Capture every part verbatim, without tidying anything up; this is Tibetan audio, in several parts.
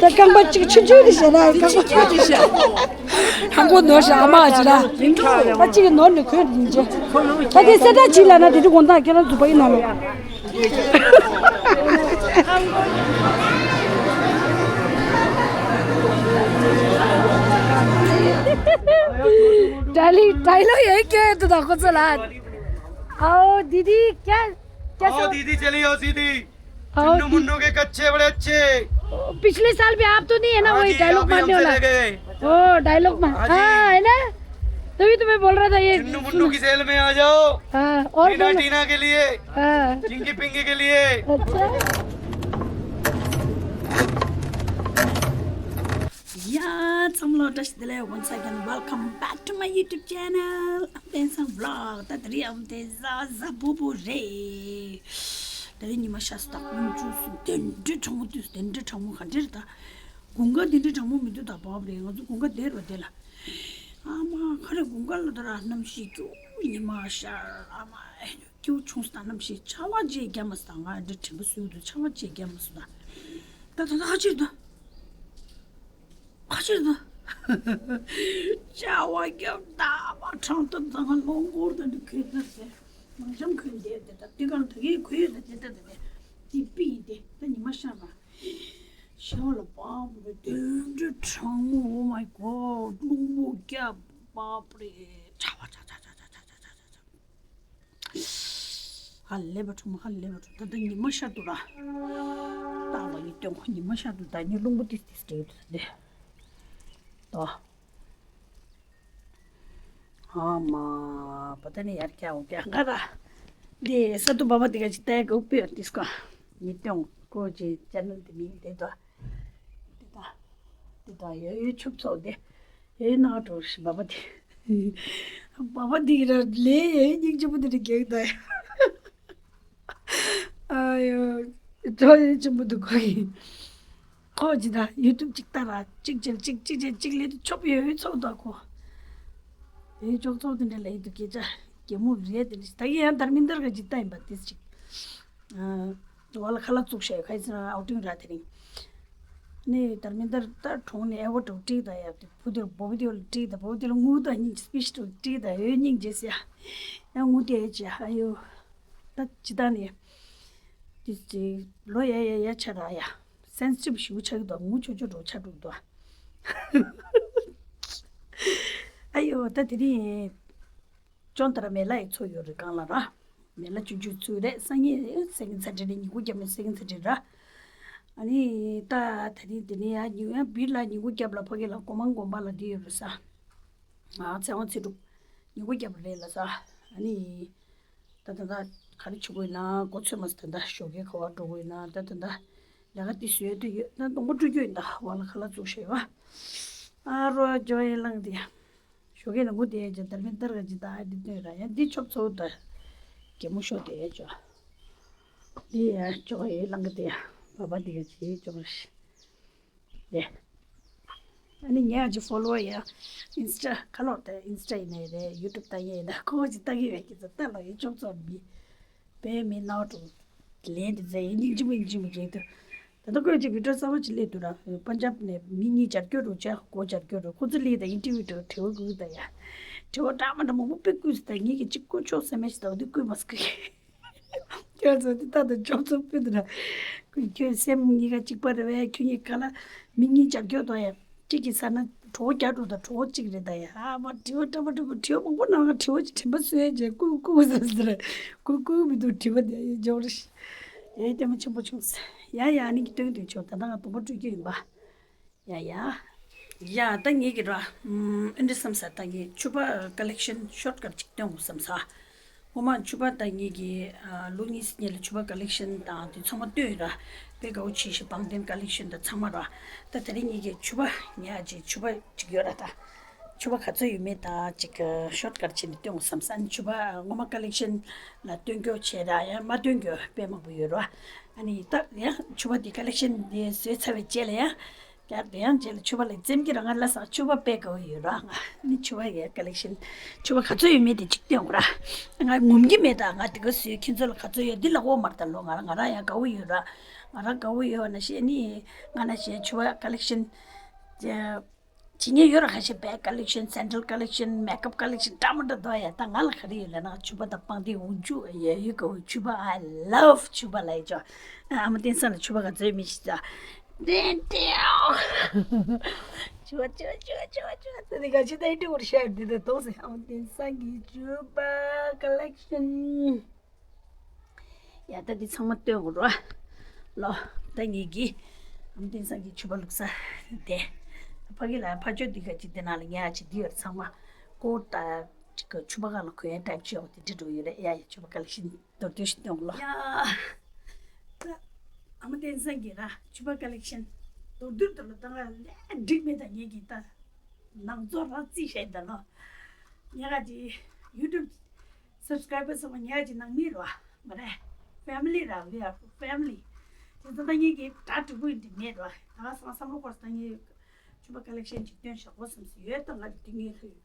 རྐང་པ་གཅིག་ཆུ་ཆུ་དེ་བྱས་ན་རྐང་པ་ཆུ་ཆུ་དེ་བྱས། ཧང་གོ་ནོར་ཞིག་ཨ་མ་ཅི་ལ། ཨ་གཅིག་གི་ནོར་ནས་གོན་ཡིན་ཅེ། ད་དེ་སེ་ད་ཅི་ལ་ན་དེ་དུ་གོང་ཐག་ཁྱེད་རང་རྫུ་བ་ཡིན་ན་ལོ། dialogue dialogue यही क्या है तो देखो चला। आओ दीदी क्या क्या आओ सब दीदी चली आओ सीधी। आओ चुन्नू दी- मुन्नू के कच्चे बड़े अच्छे। पिछले साल भी आप तो नहीं है ना हाँ वही जी, डायलॉग आप ही मारने हमसे वाला। ले गए। ओ डायलॉग मार हाँ जी। हाँ है ना। तभी तो मैं बोल रहा था ये चुन्नू मुन्नू की सेल में आ जाओ। हाँ और टीना बोलो। टीना के लिए हाँ। चिंकी पिंकी के लिए। अच्छा। Yeah, some lot of delay. Once again, welcome back to my YouTube channel. I'm doing some vlog. ད་དེ་རིང་ཨམ་དེ་ཟ་ཟ་བུ་བུ་རེད། ད་རིང་ཉི་མ་ཤར་སྟག་ཀུན་ཅུ་སུ་དེ་འདྲ་གྲང་མོ་དུས་དེ་འདྲ་གྲང་མོ་ག་འདྲ་རེད་ད། དགུན་ཁ་དེ་འདྲ་གྲང་མོ་མི་འདུག་ད་བབ་རེད། ང་ཚོ་དགུན་ཁ་དེར་བ་དེ་ལ། ཨ་མ་ཁ་རེ་དགུན་ཁ་ལ་ད་ར་གནམ་གཤིས་སྐྱོ་ཉི་མ་ཤར་ཨ་མ། སྐྱིའུ་ཆུང་སྟག་རྣམ་ཤེས་ཆར་པ་ཅིག་བརྒྱབ་མ་སོང་། ང་འདྲ་དྲན་པ་གསོས་འདུག་ཆར་པ་ཅིག་བརྒྱབ་མ་སོང་ད། ད་ད་ད་ཁ་ཕྱིར་འདུག་ཁ་ཕྱིར་འདུག་ཆར་པ་བརྒྱབ་ད་མ་གྲང་ད་ད་ང་ལོང་སྐོར་ད་འདི་གོས་ད་ཟེར། མ་འཇམ་གོས་འདེབས་དེ་ད་དེ་གང་ད་གི་གོས་ད་དེ་ད་ད་དེ་དེ་པི་ཡིན་དེ་ད་ཉི་མ་ཤར་མ། ཤར་ལ་བབ་རེད་དེ་འདྲ་གྲང་མོ། Oh my God རླུང་བུ་བརྒྱབ་བབ་རེད་ཆར་པ་ཆར་ཆར་ཆར། ཧ་ལས་པ་ཁྲོམ་ཧ་ལས་པ་ཁྲོམ་ད་ལྟ་ཉི་མ་ཤར་འདུག་ར། ཏག་ལ་ཡི་སྟོན་ཁོ་ཉི་མ་ཤར་འདུག་ད་ཉི་རླུང་བུ་ཏིས་ཏིས་རེད་འདུག་ད་ལྟ། ཨ་མ་པ་ད་ནི་ཡར་ཀྱང་འོ་ཀྱང་ག་ར། འདི་ས་ཏུ་བ་བ་འདི་ག་ཅི་ཏའི་ག་ཨུ་པེ་ཏིས་ཀ་ཉི་སྟོན་ཁོ་ཅི་ཅན་ནལ་དེ་མིང་དེ་ད། དེ་ད། དེ་ད་ཡོད་ཡོད་ཆུབ་ཚོགས་དེ། ཨེ་ན་འགྲོ་ཤི་བ་བ་དེ། བ་བ་དེ་ར་ལས་ཨེ་སྙིང་རྗེ་པོ་དེ་ར་རྒྱག་ད་ཡ། ཨ་ཡོ། འགྲོ་ཡེ་ཆེན་པོ་འདུག་ཁོ་ཡིན། ཁོ་ཅི་ད་ཡུ་ཊུབ་ཅིག་ལྟ་ར་གཅིག་བྱེད་གཅིག་གཅིག་བྱེད་གཅིག་ལས་དུ་ཆོབ་ཡོད་ཡོད་ཚོགས་ད་ཁོ། ཨེ་ཅོག་ཚོགས་དེ་འདྲ་ལས་ཡི་དུ་སྐད་ཆ་གད་མོ་རེད་དེ་འདྲ་ད་ཡི་ཡང་དར་མིན་དར་ག་ཅིག་ལྟ་ཡིན་པ་དེ་ཅིག་ཨ། ཝ་ལ་ཁ་ལག་བཙུགས་བཞག་ཁ་ཡི་ཚེ་རང་ཨའུ་ཊིང་ར་དེ་རིང་། ནི་དར་མིན་དར་ད་གྲོང་ནས་ཨེ་ཝ་འགྲོ་ཏིག་ད་ཡ་དེ་བུ་དེར་བོ་བི་དེ་ལ་ཏིག་ད་བོ་བི་དེ་ལ་ངུ་ད་སྙིང་རྗེ་སྤི་ཤི་འགྲོ་ཏིག་ད་ཡོད་སྙིང་རྗེ་སི་ཡ། ཡང་ངུ་དེ་ཡ་ཅི་ཨ་ཡོ། ད་ཅི་ད་ནི། དེ་ཅི་ལོ་ཡ་ཡ་ཡ་ཆ་ར་ཡ། སེན་སི་ཊིབ་ཞིག་ཆགས་འདུག་ངུ་ཆོ་ཆོ་འགྲོ་ཆ་འགྲོ་འདུག་ཨ་ཡོ་ད་དེ་རིང་། ཅོན་ཏ་ར་མེ་ལ་ཡི་ཚོ་ཡོད་རེད་གང་ལ་ར། མེ་ལ་ཆུང་ཆུང་ཚོ་རེད་སང་ཉིན་སེ་གིན་ས་ཌེ་རེད་ཉིན་གུང་རྒྱབ་ནས་སེ་གིན་ས་ཌེ་ར། ཨ་ནི་ད་ད་རིང་དེ་ནས་ཡ་ཉིན་ཡ་བིར་ལ་ཉིན་གུང་རྒྱབ་ལ་ཕ་གི་ལ་གོ་མང་དགོན་པ་ལ་འདི་ཡོད་རེད་ས། ང་ཚེ་དབང་ཚེ་སྒྲུབ་ཉིན་གུང་རྒྱབ་རེད་ལ་ས། ཨ་ནི་ད་ད་ད་ག་རེ་བྱེད་དགོས་ན་གོ་ཚོད་མ་ཟ་ད་ད་ཞོགས་ཀས་ག་བ་འགྲོ་དགོས་ན་ད་ད་ད་ལས་ཀ་དེ་བཟོས་དུ་ཡོད་ད་སྡོང་པོ་སྤྲུལ་རྒྱུ་ཡིན་ད་བ་ལ་ཁ་ལག་བཙུགས་ཤེས་བ། ཨ་རོ་ཇོ་ཡི་ལང་དེ། ཞོགས་ཀས་ལ་ངུ་དེ་ཅོ་དར་མིན་དར་ག་ཅི་ད་ཨ་དེ་སྟོན་ར་ཡ་འདི་ཆོབ་ཚོ་ད། གད་མོ་ཤོར་དེ་ཅོ། འདི་ཡ་ཅོ་ཡི་ལང་གི་དེ་ཡ་བ་བ་འདི་ག་ཅི་ཅོ་ར་ཤི། དེ། ཨ་ནི་ངས་ཨ་ཅི་ཕོ་ལོ་ཝར་ཡ་ཨིན་སི་ཊ་ཁ་ལོག་དེ་ཨིན་སི་ཊ་ཡིན་ནའི་རེད་ཡུ་ཊུབ་ལྟ་ཡས་ཡིན་ན་ཁོ་ཅི་ལྟ་གི་ཡོད་ཀྱི་ཚོ་ལྟ་ལོ་ཡི་ཆོབ་ཚོ་མི། པའི་མི་ནག་འགྲོ། ལན་དེ་ཚེ་ཡིན་སྙིང་རྗེ་མོ་ཡིན་གཅིག་མོ་རེད་དོ། ད་ལྟ་ཁོས་ཅིག་བི་ཌིའོ་གསར་པ་ཅིག་སླེབས་འདུག་ར། པན་ཇབ་ནས་མི་གཉིས་བཅར་སྐྱོར་འགྲོ་བྱས་སྒོ་བཅར་སྐྱོར་འགྲོ་ཁོ་ཚོ་སླེབས་དང་ཡིན་ཊར་བིའུ་འགྲོ་དྲི་བ་དགོས་ད་ཡ། དྲི་བ་འདྲ་མ་འདྲ་མང་པོ་དཔེ་བསྐུར་ཟེར་ད་ངེད་ཀྱིས་ཅིག་བསྐུར་ཆོག་ཟེར་མེད་ཞིག་ད་འོ་དེ་བསྐུར་མ་སྐུར། ཁྱོད་ཚོ་དེ་ལྟ་དང་ཅོབ་ཚོ་སྤུན་དུ་ན། ཁྱོད་སེམས་གཉིས་ཀ་གཅིག་པ་རེད་བས་ཁྱོད་གཉིས་ཀ་ལ་མི་གཉིས་བཅར་སྐྱོར་དང་ཡ། གཅིག་གིས་ཟ་ན་གྲོད་ཁོག་རྒྱགས་འགྲོ་དང་གྲོད་ཁོག་གཅིག་རེད་ད་ཡ། ཨ་མ་དྲི་བ་འདྲ་མ་འདྲ་མ་དྲི་བ་མང་པོ་ནང་ལ་དྲི་བ་ཅིག་དྲན་པ་གསོས་ཡ་བྱས་ཀུ་ཀུ་ཟེར་ཟེར། ཀུ་ཀུ་མི་འདུག་དྲི་བ་དེ་ཡ་འཇོག་རེ་ཤི། ཡ་ལྟད་མོ་ཆེན་པོ་བྱུང་ཟེར། ཡ་ཡ་ཨ་ནི་གི་སྟོན་དུ་ཆོག་ད་ལྟ་ང་དུམ་བུ་སྤྲོད་རྒྱུ་ཡིན་པ། ཡ་ཡ། ཡ་ད་ངེད་ཀྱི་ར། ཨམ་ཨེ་འདྲ་བསམ་ས་ད་ངས་ཕྱུ་པ་ཀ་ལེག་ཤན་ཤོར་ཀཊ་ཅིག་སྟོན་དགོས་བསམ་ས། ངོ་མ་ཕྱུ་པ་ད་ངེད་ཀྱི་ཨ་ལོ་གཉིས་སྔོན་ལ་ཕྱུ་པ་ཀ་ལེག་ཤན་དང་དེ་ཚང་མ་སྟོན་ཡོད་ར། དཔེ་དགའ་བོ་བྱས་ཤིག་བང་ལྡན་ཀ་ལེག་ཤན་དང་ཚང་མ་ར། ད་དེ་རིང་ངེད་ཀྱི་ཕྱུ་པ་ཉག་ཅིག་ཕྱུ་པ་ཅིག་ཡོད་ར་ད། ཕྱུ་པ་ག་ཚོད་ཡོད་མེད་ད་ཅིག་ཤོར་ཀཊ་བྱས་ནས་སྟོན་དགོས་བསམ་ས་ནི་ཕྱུ་པ་ངོ་མ་ཀ་ལེག་ཤན་ལ་སྟོན་རྒྱུ་བྱས་ར་ཡང་མ་སྟོན་རྒྱུ་དཔེ་མང་པོ་ཡོད་ར། ཨ་ནི་ད་ཡང་ཕྱུ་པ་དེ་ཀ་ལེག་ཤན་དེ་བཟོས་ཚར་བའི་རྗེས་ལ་ཡང་། ཡར་དེ་ཡང་རྗེས་ལ་ཕྱུ་པ་ལ་འཛེམ་གྱི་རང་ང་ལ་སང་ཕྱུ་པ་དཔེ་དགའ་བོ་ཡོད་ར་ང་ནི་ཕྱུ་པ་ཡའི་ཀ་ལེག་ཤན་ཕྱུ་པ་ག་ཚོད་ཡོད་མེད་དེ་གཅིག་སྟོན་དགོས་ར། ང་ངོམ་གྱི་མེད་ད་ང་དེ་ག་བཟོས་ཁྱེད་ཚོ་ལ་ག་ཚོད་ཡོད་འདི་ལ་འོ་མར་ད་ལོ་ང་ར་ང་ར་ཡང་དགའ་བོ་ཡོད་ར། ང་རང་དགའ་བོ་ཡོད་ན་ཤེས་ནི། ང་ན་ཤེས་ཕྱུ་པ་ཀ་ལེག་ཤན་བྱེད་མཁན་ཡོད་ར། ཁ་ཤས་བེག་ཀ་ལེག་ཤན། སེན་ཌལ་ཀ་ལེག་ཤན། མེག་ཨབ་ཀ་ལེག་ཤན། འདྲ་མི་འདྲ་འདུག་ཡ། ད་ང་ལ་ག་རེ་ཡོད་ལབ་ན། ཕྱུ་པ་དང་པང་གདན། འོག་འཇུག་ཡ་ཡོད་གི། ཕྱུ་པ། I love ཕྱུ་པ་ལབ་ཡ་ཅོ། ཨ་མ་བསྟན་སང་ལ་ཕྱུ་པ་ག་ཚོད་མི་ཤེས་ད། ཕྱུ་པ་ཕྱུ་པ་ཕྱུ་པ་ཕྱུ་པ་ཕྱུ་པ་ཚོ་དེ་ག་ཅི་ད་ཡིན་འདྲི་བོར་ཤར་འདི་ད་དོག་སེ། ཨ་མ་བསྟན་སང་གི་ཕྱུ་པ་ཀ་ལེག་ཤན། ཡ་ད་འདི་ཚང་མ་སྟོན་དགོས་རོ། ལོ། ད་ངེད་ཀྱི་ཨ་མ་བསྟན་སང་གི་ཕྱུ་པ་བླུགས་ས་དེ། ཕ་གི་ལ་ཕ་ཆོས་འདི་ག་ཅིག་དེ་ནང་ལ་ཉལ་ཡ་ཅིག་འདི་ཡོད་རེད། ཚང་མ་ཀོ་ད་ཅིག་གི་ཕྱུ་པ་ག་ལ་གོན་ཡ་ཊའིབ་ཅིག་ཡོད་དེ་འགྲོ་ཡོད་རེད། ཡ་ཡ་ཕྱུ་པ་ཀ་ལེག་ཤན་མདོར་བསྡུས་ཤིག་སྟོན་དགོས་ལོ། ཡ་ད་ཨ་མ་བསྟན་སང་གི་ར་ཕྱུ་པ་ཀ་ལེག་ཤན་མདོར་བསྡུས་དུ་ལ་ད་ང་ལས་འགྲིག་མེད། ད་ངེད་ཀྱི་ད་ནང་ཚོ་ར་རྩིས་བྱས་ད་ལོ། ཉེ་ག་ཅི་ཡུ་ཊུབ་སབ་སི་ཀ་རའི་བར་ཚང་མ་ཉེ་ག་ཅི་ནང་མི་རེད་བ། མ་རེད། ཕེ་མི་ལི་ར། We are family. དེ་ཚོ་ད་ངེད་ཀྱི་གྲ་གྲུ་བུ་འདི་མེད་བ། ད་ག་སང་བསམ་བློ་འཁོར་ད་ངེད་ཕྱུ་པ་ཀ་ལེག་ཤན་ཅིག་སྟོན་བཞག་གོ་བསམ་སི་ཡོད། ད་ང་དེ་ངེད་ལྷོད་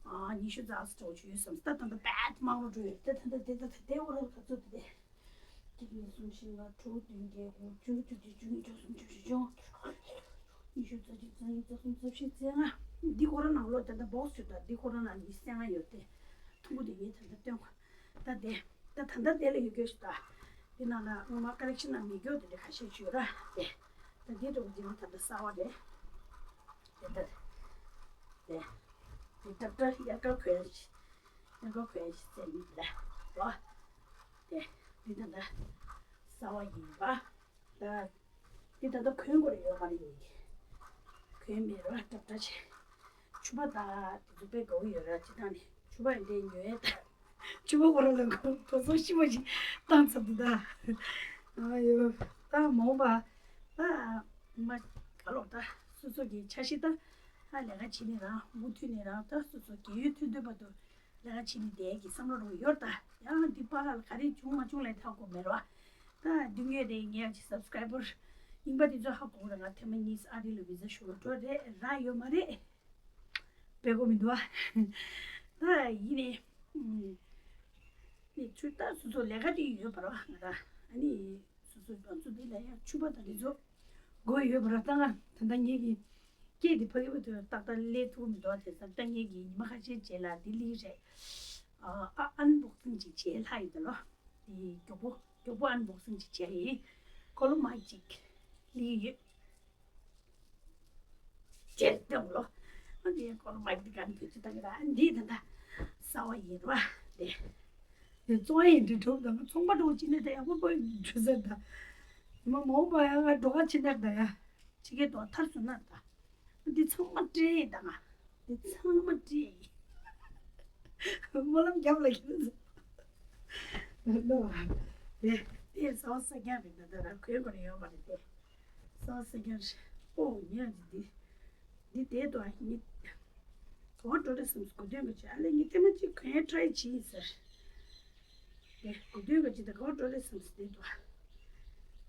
ཨ་ཉི་ཤུ་རྩ་གཅིག་ཡོད་བསམ་སི། ད་ད་ད་བད་མང་རུ་འགྲོ་ཡོད། ད་ད་ད་དེ་ད་ད་དེ་འོ་ར་ག་ཚོད་དེ། གཅིག་གཉིས་གསུམ་བཞི་ལྔ་དྲུག་བདུན་བརྒྱད་དགུ་བཅུ་བཅུ་གཅིག་བཅུ་གཉིས་བཅུ་གསུམ་བཅུ་བཞི་བཅུ་ལྔ་ཉི་ཤུ་རྩ་གཅིག་རྩ་གཉིས་རྩ་གསུམ་རྩ་བཞི་རྩ་ལྔ། འདི་ཁོ་རང་ནང་ལོགས་ད་ལྟ་བོག་སི་ཞིག་དང་འདི་ཁོ་རང་ནང་མི་རྩ་ལྔ་ཡོད་དེ། ཐུང་ངུ་དེ་ངས་ད་ལྟ་སྟོན་གོ། ད་དེ་ད་ད་ལྟ་དེ་ལ་ཡོད་རྒྱུ་ཞིག་ད། འདི་ནང་ལ་ངོ་མ་ཀ་ལེག་ཤན་ནང་མེད་རྒྱུ་དེ་འདྲ་ཁ་ཤས་ཤིག་ཡོད་ར། དེ་ད་དེ་འགྲོ་གི་འདི་ནི་ད་ལྟ་གསར་པ་རེད། དེ་ད་དེ་དེ་ཏྲབ་ཏྲ་དབྱར་ཁ་གོན་ཡ་ཞིག་དབྱར་ཁ་གོན་ཡ་ཞིག་རྩེ་མི་འདུག་ལ། དེ་འདི་ད་ལྟ་གསར་པ་ཡིན་པ། ད་འདི་ད་ལྟ་གོན་དགོས་རེ་ཡོད་མ་རེད། ངེད་ཀྱི་གོན་མེད་རོ། ཏྲབ་ཏྲ་བྱས། ཕྱུ་པ་ད་དེ་ཚོ་དཔེ་དགའ་བོ་ཡོད་ར། ཅི་ད་ནི་ཕྱུ་པ་ཡིན་དེ་ཉོ་ཡས་ད། ཕྱུ་པ་ཁོ་རང་ལ་གོ་གོ་སོང་ཤི་བ་ཞིག་བཏང་ཚར་འདུག་ད། ཨ་ཡོ། ད་མོ་པ་ད་མ་ག་ལོག་ད་སོ་སོ་གི་འཆར་གཞི་ད། ད་ལས་ཀ་བྱེད་ནི་རང་མུ་མཐུད་ནི་རང་ད་སོ་སོ་རྒས་ཡོལ་ཐོན་དུས་བར་དུ། ལས་ཀ་བྱེད་ནི་དེ་གི་བསམ་བློ་རུ་ཡོད་ད། ཡང་འདི་པ་ལ་ག་རེ་བྱུང་མ་བྱུང་ལས་ཐག་གོ་མེད་རོ། ད་འདི་ངོས་དེ་ངས་ཀྱི་སབ་སི་ཀ་རའི་བར་རྙིང་པ་དེ་ཚོ་ཧ་གོ་རེད། ང་ཐེངས་མ་གཉིས་ཨ་རི་ལ་བི་ཟ་ཞུ་བར་འགྲོ་རེད་ར་ཡོད་མ་རེད། བེད་གོ་མི་འདུག་ཨ། ད་ཡིན་ནི། ནི་ཚུལ་ལྟར་སོ་སོ་ལས་ཀ་དེ་ཡོད་པ་རོ། ང་ད་ཨ་ནི། སོ་སོའི་ང་ཚོ་འདི་ལ་ཡང་ཕྱུ་པ་དང་འདི་ཚོ་དགོས་ཡོད་པ་ར། ད་ང་ད་ལྟ་ངེད་ཀྱི་སྐད་འདི་ཕ་གི་བ་དུ་ཏག་ཏག་སླེབས་ཐུབ་མི་འདུག་དེ་ཙང་ད་ངེད་ཀྱི་ཉི་མ་ཁ་ཤས་རྗེས་ལ་འདི་སླེབས་རེད། ཨ་ཨ་ཨན་བོག་སིང་ཅིག་བྱས་ལྷག་ཡོད་ད་ལོ། འདི་མགྱོགས་པོ་མགྱོགས་པོ་ཨན་བོག་སིང་ཅིག་བྱས་ཡིན། ཀོ་ལོ་མ་ཅིག་སླེབས་ཡོད། ཅེས་སྟོན་ལོ། ཨ་ནི་ཀོ་ལོ་མ་འདི་ག་ནས་བེད་སྤྱོད་བཏང་གི་ར། འདི་ད་ལྟ་གསར་པ་ཡིན་ར། དེ་དེ་བཙོང་ཡིན་འདྲི་གྲུབ་དང་ཚོང་པ་འགྲོ་ཅི་ནས་ད་ཡག་པོ་པོ་འགྲོ་ཟེར་ད། མ་མོ་པ་ཡ་ང་འགྲོ་ག་ཕྱི་ནར་ད་ཡ། ཕྱི་གའི་དོ་ཐར་སོང་ན་ད། འདི་ཚང་མ་སྤྲད་ཡིན་ད་ང་། འདི་ཚང་མ་སྤྲད་ཡིན། སྨོན་ལམ་རྒྱབ་ལ་ཁྱེད་ཚོ། ལོ། དེ་དེ་གསར་པ་གསར་རྐྱང་རེད་ད། ད་ར་གོན་དགོས་ནི་ཡོད་མ་རེད་དེ། གསར་པ་གསར་རྐྱང་རེད། ཨོ་ཉལ་གྱི་འདི། འདི་དེ་དོ་ཨ་ཉི། ག་བ་འགྲོ་རེད་བསམ་སོང་། དགོས་དོན་ག་ཅི་ཨ་ལས་ངས་ཐེངས་མ་གཅིག་གོན་ཡ་ཊ་རའི་བྱེད་ཡིན་ཟེར། དེ་དགོས་དོན་ག་ཅི་ད་ག་བ་འགྲོ་རེད་བསམ་སོང་། དེ་དོ་ཨ།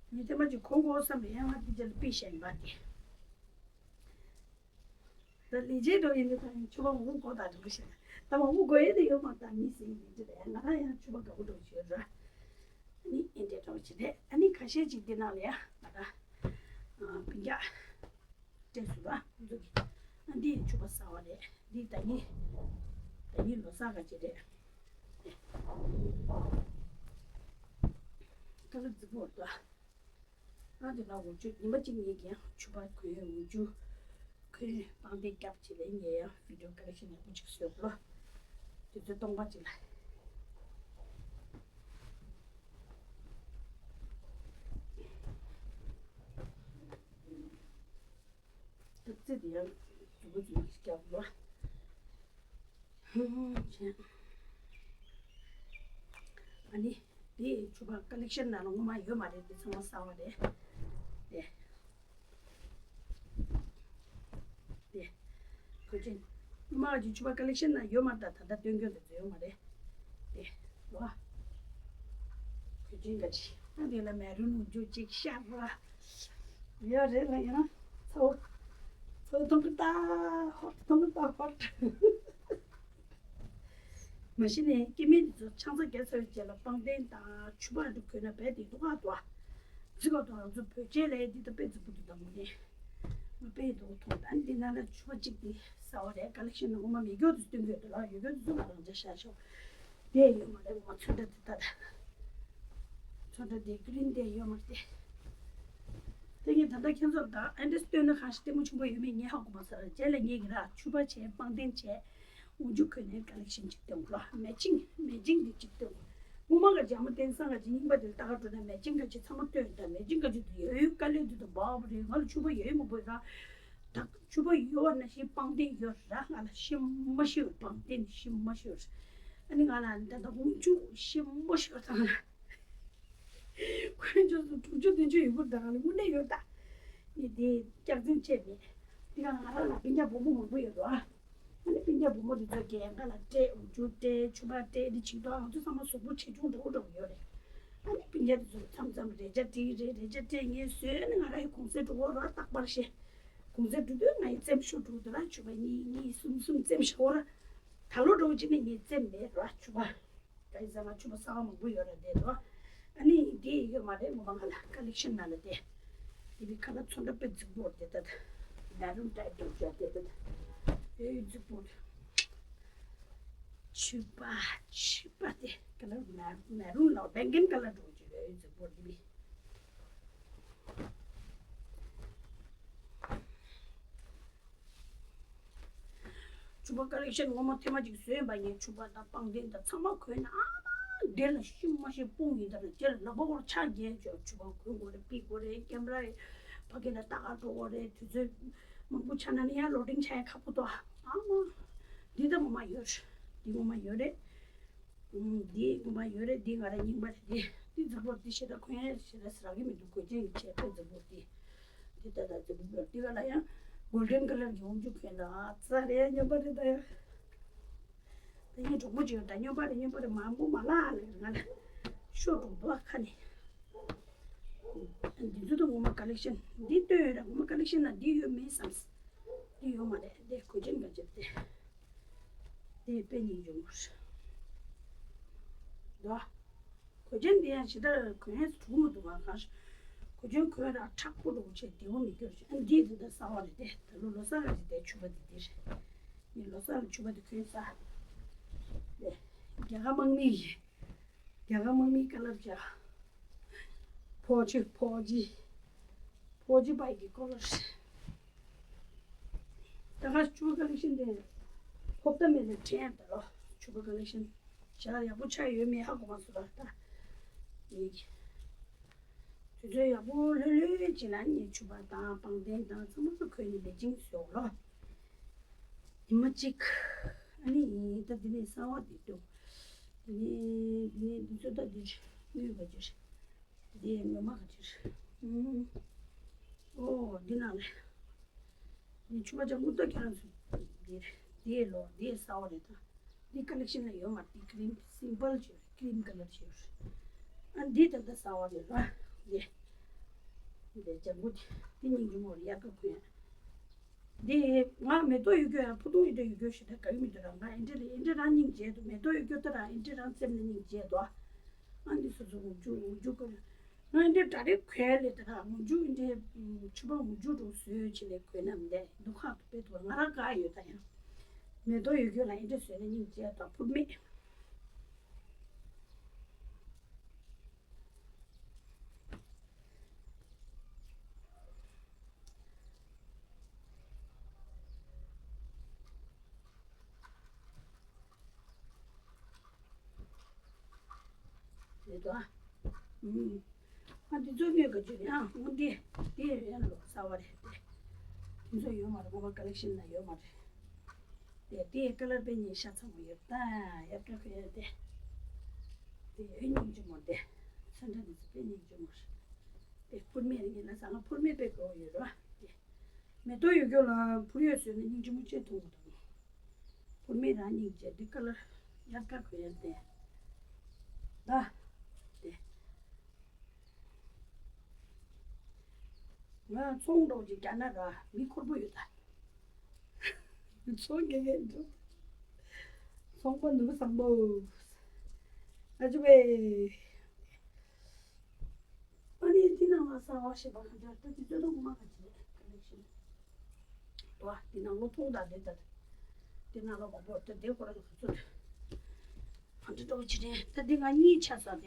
ངས་ཐེངས་མ་གཅིག་གོན་དགོས་བསམ་པའི་ཡང་ང་འདི་རྗེས་ལ་ཕུད་བཞག་ཡིན་པ་དེ། ད་ལས་བྱེད་འགྲོ་ཡིན་དུས་ད་ཡང་ཕྱུ་པ་འུ་གོ་ད་འགྲོ་ཞེ་ན་ད་མ་འུ་གོ་ཡས་དེ་ཡོད་མ་ད་མི་ཟིན་ཡིན་དུས་ད་ཡང་ང་རང་ཡང་ཕྱུ་པ་དགའ་པོ་འགྲོ་ཞེས་ར། ཨ་ནི་ཨེ་འདྲས་འགྲོ་ཞེ་རེད། ཨ་ནི་ཁ་ཤས་ཅིག་འདི་ནང་ལ་ཡ་ང་རང་ཨ་སྤུན་ཀྱག་སྤྲད་སོང་ར། ཁོང་ཚོ་གི་ཨ་འདི་ཕྱུ་པ་གསར་པ་རེད། འདི་ད་ཉིན་ད་ཉིན་ལོ་གསར་ག་ཅིག་རེད། ད་ལོ་རྫིག་པོ་འདུག་ཨ་དེ་ལ་འོག་ཆུ་ཉི་མ་གཅིག་གཉིས་ཀྱི་ཡང་ཕྱུ་པ་གོན་འོག་ཆུ་གོན་པང་གདན་རྒྱབ་བྱས་ལ་ངས་ཡང་བི་ཌིའོ་ཀ་ལེག་ཤན་ཡག་པོ་ཅིག་བཟོས་པ་ལོ། དུས་ཚོད་སྟོང་པ་ཅིག་ལ། ཐབ་ཚད་དེ་ཡང་མཛུབ་མོ་མཛུབ་མོ་ཞིག་རྒྱག་དགོས། ཧུམ་ཧུམ་བྱས། ཨ་ནི་དེ་ཕྱུ་པ་ཀ་ལེག་ཤན་ནང་ལ་ངོ་མ་ཡོད་མ་རེད། དེ་ཚང་མ་གསར་པ་རེད། དེ་དེ་གོས་ཆེན་ངོ་མ་གཅིག་ཕྱུ་པ་ཀ་ལེག་ཤན་ནང་ཡོད་མ་རེད། ད་ད་ལྟ་སྟོན་སྐྱོན་དེ་ཚོ་ཡོད་མ་རེད། དེ་ལོ། གོས་ཆེན་ག་ཅི་ཨ་དེ་ལ་མེ་རུན་འུ་ཅུ་ཅིག་ཤར་བ། ཡོད་རེད་ལ་ཡང་ཚོ་ཚོ་ཐོང་གི་ད་ཧོར་ཐོང་གི་ད་ཧོར། མ་གཞི་ནས་སྐྱེ་དམན་དེ་ཚོ་ཆང་ས་བརྒྱབ་ཚར་བའི་རྗེས་ལ་པང་གདན་དང་ཕྱུ་པ་འདྲ་གོན་ན་རྦད་དེ་སྡུག་ག་འདུག་ཨ། ད་ ཚིག་གོ་དང་ང་ཚོ་བོད་ཆས་ལས་འདི་ད་དཔེ་རྫིག་པོ་འདུག་ད་མོ་ནས། ང་དཔེ་འདུག་མཐོང་ད་འདི་ན་ལ་ཕྱུ་པ་གཅིག་འདི་ཟ་བ་རེད། ཀ་ལེག་ཤན་ནང་ངོ་མ་མེད་རྒྱུ་དུ་སྟོན་གྱི་ཡོད་དུ་ལ་ཡོད་རྒྱུ་དུ་ཚུར་ལ་རང་འཇགས་བཞག་ཤོག་དེ་ཡོད་མ་རེད། ངོ་མ་ཚོན་ཁྲ་འདི་ད་ད་ཚོན་ཁྲ་འདི་གི་རིན་དེ་ཡོད་མ་རེད། དེ་ངས་ད་ལྟ་ཁྱེད་ཚོར་ད་ཨེ་འདྲས་སྟོན་ན་གང་ཞིག་ལྟད་མོ་ཆུང་པོ་ཡོད་མེད་ངས་ཧ་གོ་མ་སོང་ར། རྗེས་ལ་ངས་ཀྱི་ར་ཕྱུ་པ་བྱས་པང་གདན་བྱས། འོག་འཇུག་གོན་ནས་ཀ་ལེག་ཤན་གཅིག་སྟོན་དགོས་ལ། མེ་ཆིང་མེ་ཆིང་འདི་གཅིག་སྟོན་དགོས། སྔོན་མ་ག་ཇ་མ་བསྟན་སང་ག་ཅི་རྙིང་པ་འདིར་ལྟ་ག་འགྲོ་ན་མེ་ཆིང་ག་ཅི་ཚང་མ་སྟོན་ད། མེ་ཆིང་ག་ཅི་འདི་ཡོད་ཡོད་དཀའ་ལས་འདི་དུ་འབའ་བ་རེད། ང་ལ་ཕྱུ་པ་ཡོད་མ་དགོས་ར། ད་ཕྱུ་པ་ཡོད་བ་ན་ཤི་པང་གདན་ཡོད་ར། ང་ལ་ཤི་མ་ཤི་བ་པང་གདན་ཤི་མ་ཤི་བ་ར། ཨ་ནི་ང་ལ་ད་ད་འོག་འཇུག་ཤི་མ་ཤི་བ་ད་ང་ལ། དཀོན་མཆོག་གསུམ་དྲུག་ཅུ་བདུན་ཅུ་ཡོད་པར་ད་ང་ལ་དངོས་གནས་ཡོད་ད། ངས་དེ་སྐྱག་རྫུན་བྱས་མེད། དེ་ག་ང་རང་ལ་སྤུན་ཀྱག་བུ་མོ་མང་པོ་ཡོད་དོ། ཨ་ནི་སྤུན་ཀྱག་བུ་མོ་དེ་ཚོ་གས་ང་ལ་སྤྲད། འོག་འཇུག་སྤྲད། ཕྱུ་པ་སྤྲད། དེ་བྱེད་དོ། ང་ཚོ་ཚང་མ་གཟུགས་པོ་ཆེ་ཆུང་འདྲ་བོ་འདྲ་བོ་ཡོད་རེད། ཨ་ནི་སྤུན་ཀྱག་དེ་ཚོ་མཚམས་མཚམས་རས་ཆ་སྤྲད་རེད། རས་ཆ་སྤྲད་ངས་བཟོས་ནས་ང་རང་ཡི་གུང་སེང་འགྲོ་གོ་ར། རྟག་པར་ཤེས། གུང་སེང་འགྲོ་དུས་ང་ཡི་རྩེད་མོ་ཤོར་འགྲོ་གི་འདུག་ར། ཕྱུ་པ་གཉིས་གཉིས་གསུམ་གསུམ་རྩེད་མོ་ཤོར་གོ་ར། ད་ལོ་འགྲོ་གི་ཅི་ནས་ངས་རྩེད་མེད་ར་ཕྱུ་པ། ད་ཡིན་ཟེར་ན་ཕྱུ་པ་གསར་བ་མང་པོ་ཡོད་རེད་དེ་དོ། ཨ་ནི་དེ་ཡོད་མ་རེད། ངོ་མ་ང་ལ་ཀ་ལེག་ཤན་ནང་ལ་དེ། དེ་བི་ཁ་ལག་ཚོན་ཁྲ་དཔེ་རྫིག་པོ་དེ་ད་ད། མེ་རུན་ཊའིབ་འདྲ་བོ་ཅིག་དེ་ད་ད། ཡོད་རྫིག་པོ། ཕྱུ་པ་ཕྱུ་པ་དེ་ཁ་ལག་མེ་མེ་རུན་ལ་བེང་གིན་ཁ་ལག་འདྲ་བོ་ཅིག་ཡོད་རྫིག་པོ་དེ་བི། ཕྱུ་པ་ཀ་ལེག་ཤན་ངོ་མ་ཐེངས་མ་གཅིག་བཟོས་ཡིན་པ་ཡིན། ཕྱུ་པ་དང་པང་གདན་དང་ཚང་མ་གོན་ན་ཨ་མ་འདི་ལ་ཤི་མ་ཤི་དཔུང་ཡིན། ད་རེད་ཅེར་ལག་པ་བོར་ཆ་རྒྱས་བྱོས། ཕྱུ་པ་གོན་དགོས་རེད། ཕུད་དགོས་རེད། ཀེམ་ར་ཕ་གི་ལ་ལྟ་ག་འགྲོ་དགོས་རེད། དུས་ཚོད་མང་པོ་ཆགས་ན་ནི་ཡང་ལོ་ཌིང་ཆགས་ཡ་ཁག་པོ་འདུག་ཨ་མ་འདི་ད་ངོ་མ་ཡོད། འདི་ངོ་མ་ཡོད་རེད། ཨུམ། འདི་ངོ་མ་ཡོད་རེད། འདི་ང་རང་རྙིང་པ་རེད། འདི་འདི་འཛམ་བུ་འདི་ཞེ་དྲག་གོན་ཡ་ཞེ་དྲག་ཟེར་གི་མི་འདུག་གོས་ཆེན་གྱི་ཆེད་དུ་འཛམ་བུ་འདི། འདི་ལྟ་ད་འཛམ་བུ་འདི་ག་ལ་ཡང་གོལ་ཌན་ཁ་ལར་གྱི་འོག་འཇུག་གོན་ད། ཨ་ཙ་རེད། རྙིང་པ་རེད་ད་ཡ། ད་ངས་གྲོགས་པོ་ཅིག་ཡོད་ད། རྙིང་པ་རེད། རྙིང་པ་རེད། མང་པོ་མ་ལག་ལས་ང་ལ་ཤོར་འགྲོ་འདུག་ཨ་ཁ་ནས། འདི་ཚོ་ད་ངོ་མ་ཀ་ལེག་ཤན་འདི་སྟོན་ཡོད་ར། ངོ་མ་ཀ་ལེག་ཤན་ན་འདི་ཡོད་མེད་བསམ། འདི་ཡོད་མ་རེད། འདི་གོས་ཆེན་ག་ཅིག་དེ། དེ་དཔེ་སྙིང་རྗེ་མོ་རེད། ད། གོས་ཆེན་འདི་ཡང་ཞེ་དྲག་གོན་ཡས་གྲུག་མི་འདུག་ང་གང་ཞིག་གོས་ཆེན་གོན་ར་མཁྲེགས་པོ་འདྲ་བོ་བྱས་བདེ་བོ་མི་འགྱུར་ཞིག་ཨ་འདི་འདི་ད་གསར་བ་རེད་དེ། ད་ལོ་ལོ་གསར་རེད་དེ། ཕྱུ་པ་འདི་འདི་རེད། ངས་ལོ་གསར་ལ་ཕྱུ་པ་འདི་གོན་ས་རེད། རྒྱ་གར་དམག་མི་ཡི་རྒྱ་གར་དམག་མིའི་ཀ་ལར་བྱས། ཕོ་ཆེ་ཕོ་ཇི། ཕོ་ཇི་པའི་གི་ཀོ་ལར། ད་ག་ཕྱུ་པ་ཀ་ལེག་ཤན་དེ་ཧོབ་ཏ་མེད་ལ་དྲན་ད་ལོ། ཕྱུ་པ་ཀ་ལེག་ཤན་ཞག་ཡག་པོ་ཆགས་ཡོད་མེད་ཧ་གོ་མ་སོང་ད་ལྟ། ཡིན། དུས་ཚོད་ཡག་པོ་ལྷོད་ལྷོད་བྱས་ན་ངས་ཕྱུ་པ་དང་པང་གདན་དང་ཚང་མ་གོན་ནས་ལེགས་ཤིང་བཟོས་ལོ། ཉི་མ་གཅིག་ཨ་ནི་ད་འདི་ནས་གསར་བ་འདི་འདུག་འདི་ནས་འདི་ནས་འདི་ཚོ་ད་འདི་དངུལ་ག་ཅིར། འདི་ངོ་མ་ག་ཅིར། ཨུམ། ཨོ་འདི་ནང་ལ། འདི་ཕྱུ་པ་ལྗང་གུ་ད་ཁྱེད་རང་ཚོ་འདི་འདི་ལོ་འདི་གསར་བ་རེད་ད། འདི་ཀ་ལེག་ཤན་ལ་ཡོད་མ་རེད། འདི་ཀི་རིམ་སིམ་པལ་ཅིག་རེད། ཀི་རིམ་ཀ་ལར་ཅིག་རེད། ཨ་འདི་ད་ལྟ་གསར་བ་རེད་ར། འདི་འདི་ལྗང་གུ་འདི་སྙིང་རྗེ་མོ་རེད། དབྱར་ཁ་གོན་ཡ། འདི་ང་མེ་ཏོག་ཡོད་རྒྱུ་ཡང་ཕུ་ཐུང་ཡོད་དུ་ཡོད་རྒྱུ་ཞེ་དྲག་དགའ་གི་མི་འདུག་ར། ང་ཨེ་འདྲ་ལས་ཨེ་འདྲ་རང་སྙིང་རྗེ་འདུག་མེ་ཏོག་ཡོད་རྒྱུ་ད་ར་ཨེ་འདྲ་རང་སེམས་ནས་སྙིང་རྗེ་འདུག་ཨ་འདི་སོ་སོ་འོག་འཇུག་འོག་འཇུག་གོ་ར། ང་འདི་འདྲ་རེ་གོན་ལས་ད་ར་འོག་འཇུག་འདི་ཕྱུ་པ་འོག་འཇུག་འགྲོ་བཟོས་ཆེ་ལས་གོན་ན་མི་འདས་འདུག་ཁག་ཏུ་དཔེ་འདུག་ང་རང་དགའ་ཡོད་ད་ཡང་། མེ་ཏོག་ཡོད་རྒྱུ་ལ་ཨེ་འདྲ་བཟོས་ན་སྙིང་རྗེ་འདུག་ཕུར་མེད། རེད་དོ། ཨ་འདི་ཚོ་ངས་ག་ཅི་ཡང་འོ་འདི་འདི་ཡང་ལོ་གསར་བ་རེད་དེ། འདི་ཚོ་ཡོད་མ་རེད། ངོ་མ་ཀ་ལེག་ཤན་ན་ཡོད་མ་རེད། དེ་དེའི་ཀ་ལར་དཔེ་སྙིང་རྗེ་ཚ་མོ་ཡོད་ད། ཡབ་ཀྱི་ཁོ་ཡོད་དེ། དེ་ཡོད་སྙིང་རྗེ་མོ་དེ། ཚོན་ཁྲ་འདི་ཚོ་དཔེ་སྙིང་རྗེ་མོ་རེད། དེ་ཕུར་མེད་རེད། ངས་ལ་ཟ་ང་ཕུར་མེད་དཔེ་དགོས་ཡོད་རེད་བ། དེ་མེ་ཏོག་ཡོད་རྒྱུ་ལ་ཕུར་ཡོད་བཟོས་ན་སྙིང་རྗེ་མོ་ཅན་མཐོང་གི་འདུག་ཕུར་མེད་རང་སྙིང་རྗེ་འདི་ཀ་ལར་ཡབ་ཀྱི་ཁོ་ཡོད་དེ། ད། དེ། ང་ཚོང་འགྲོ་ཅིག་རྒྱ་ནག་ར་མི་འཁོར་པོ་ཡོད་ད། ཚོང་དགེ་རྒན་འགྲོ། ཚོང་པ་ནུ་བོ་བཟང་པོ། ཨ་ཅུ་བེ། ཨ་ནི་འདི་ནང་ གསར་བ་ཞེས་པ་གང་ཅར་ད་དེ་ཚོ་དུ་མ་ག་ཅི་རེད། ཀ་ལེག་ཤན་དོ། དེ་ནང་ལོ་ཕུང་དང་དེ་ལྟར་དེ་ནང་ལོ་མང་པོ་ད་དེ་ཁོ་རང་ག་ཚོད་ཧན་ཌེ་ཌོ་ཅི་རེད། ད་འདི་ང་གཉིས་ཆ་ས་རེད།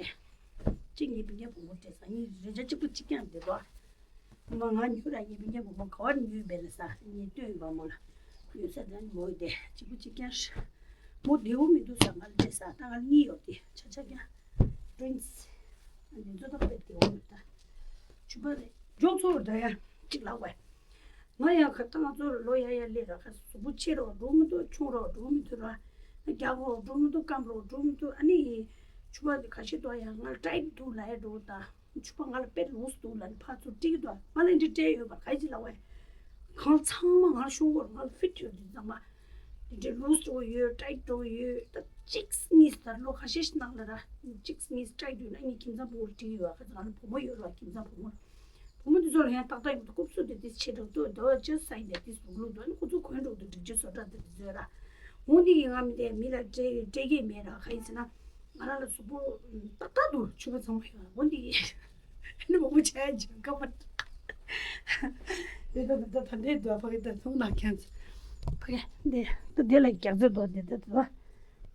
གཅིག་ངའི་སྤུན་ཀྱག་བུ་མོ་སྤྲད་ས། གཉིས་རེ་ཆ་གཅིག་པུ་གཅིག་རྐྱང་དེ་དོ། མ་ང་ཉོས་ར། ངའི་སྤུན་ཀྱག་བུ་མོ་ག་བར་ཉོས་པས་ལ་ས་ངས་སྟོན་པ་མོ་ལ། ཉོས་ས་དང་མོ་དེ་གཅིག་པུ་གཅིག་རྐྱང་། མོ་བདེ་བོ་མི་འདུག་ས། ང་ལ་སྤྲད་ས། ད་ང་ལ་གཉིས་ཡོད་དེ་ཆ་ཆ་རྐྱང་། ཊུ་ཝིན་སི། ཨ་འདི་ཚོ་ད་དཔེ་བདེ་བོ་མི་འདུག་ད། ཕྱུ་པ་རེད། མགྱོགས་ཚོར་ད་ཡ་གཅིག་ལག་པས། ང་ཡང་ཁ་ད་ང་ཚོ་ལོ་ཡ་ཡ་སླེབས་ར། ཁ་གཟུགས་པོ་ཆེ་རོགས་འགྲོ་མི་འདུག་ཆུང་རོགས་འགྲོ་མི་འདུག་ར། རྒྱགས་རོགས་འགྲོ་མི་འདུག་སྐམ་རོགས་འགྲོ་མི་འདུག་ཨ་ནི་ཕྱུ་པ་འདི་ཁ་ཤས་དོ་ཡ་ང་ལ་ཊའིཊ་འདུག་ལབ་ཡ་འགྲོ་ད། ཕྱུ་པ་ང་ལ་དཔེ་ལུས་འདུག་ལབ་ནས་ཕར་ཚུར་དཀྲིགས་འདུག་ང་ལ་འདི་སྤྲད་ཡོད་པ་ག་ཅི་ལབ་བས། གང་ཚང་མ་ང་ལ་ཤོང་གོ་ང་ལ་ཕིཊ་ཡོད་འདི་ཚང་མ། འདི་འདྲའི་ལུས་འགྲོ་ཡོད། ཊའིཊ་འགྲོ་ཡོད། ད་གཅིག་གཉིས་ད་ལོ་ཁ་ཤས་ཤིག་ནང་ལ་ར། གཅིག་གཉིས་ཊའིཊ་ཡོད་ན་ངའི་ཁྱིམ་ཚང་བུ་མོར་དཀྲིགས་ཡོད་པ། ཁ་ཚ་ང་ལ་བུ་མོ་ཡོད་ར། ཁྱིམ་ཚང་བུ་མོར། བུ་མོ་འདི་ཚོ་ལ་ཡང་ཏག་ཏག་ཡོད་འདུག་རྐུབ་བསུབ་དེ་དེ་ཆེ་དྲགས་འདུག་དེ་བ་ཅི་སའི་དེ་དེ་ཟུག་ལུག་འདུག་ཨ་ནི་ཁོ་ཚོ་གོན་འགྲོ་འདུག་སྒྲིག་ཆས་བཟོ་གྲྭ་དེ་དེ་ཚོ་ར། འོ་འདི་ཡིན་ང་མི་དེ་མི་ལ་སྤྲད་སྤྲད་ཀྱི་མེད་ར། ག་ཡིན་ཟེར་ན། ང་རང་ལ་གཟུགས་པོ་ཏག་ཏག་འདུག་ཕྱུ་པ་ཚང་མ་ཡོད། འོ་འདི་ཡིན། ཨ་ནི་མང་པོ་བྱས་ཀྱི་ཁ་པར། དེ་ད་ད་ད་འདྲས་འདུག་ཕ་གི་ད་ཐུང་ན་ཁྱེད་ཚོ། ཕ་གི་འདི་ད་དེ་ལ་རྒྱག་རྩེ་འདུག་འདི་ད་ད།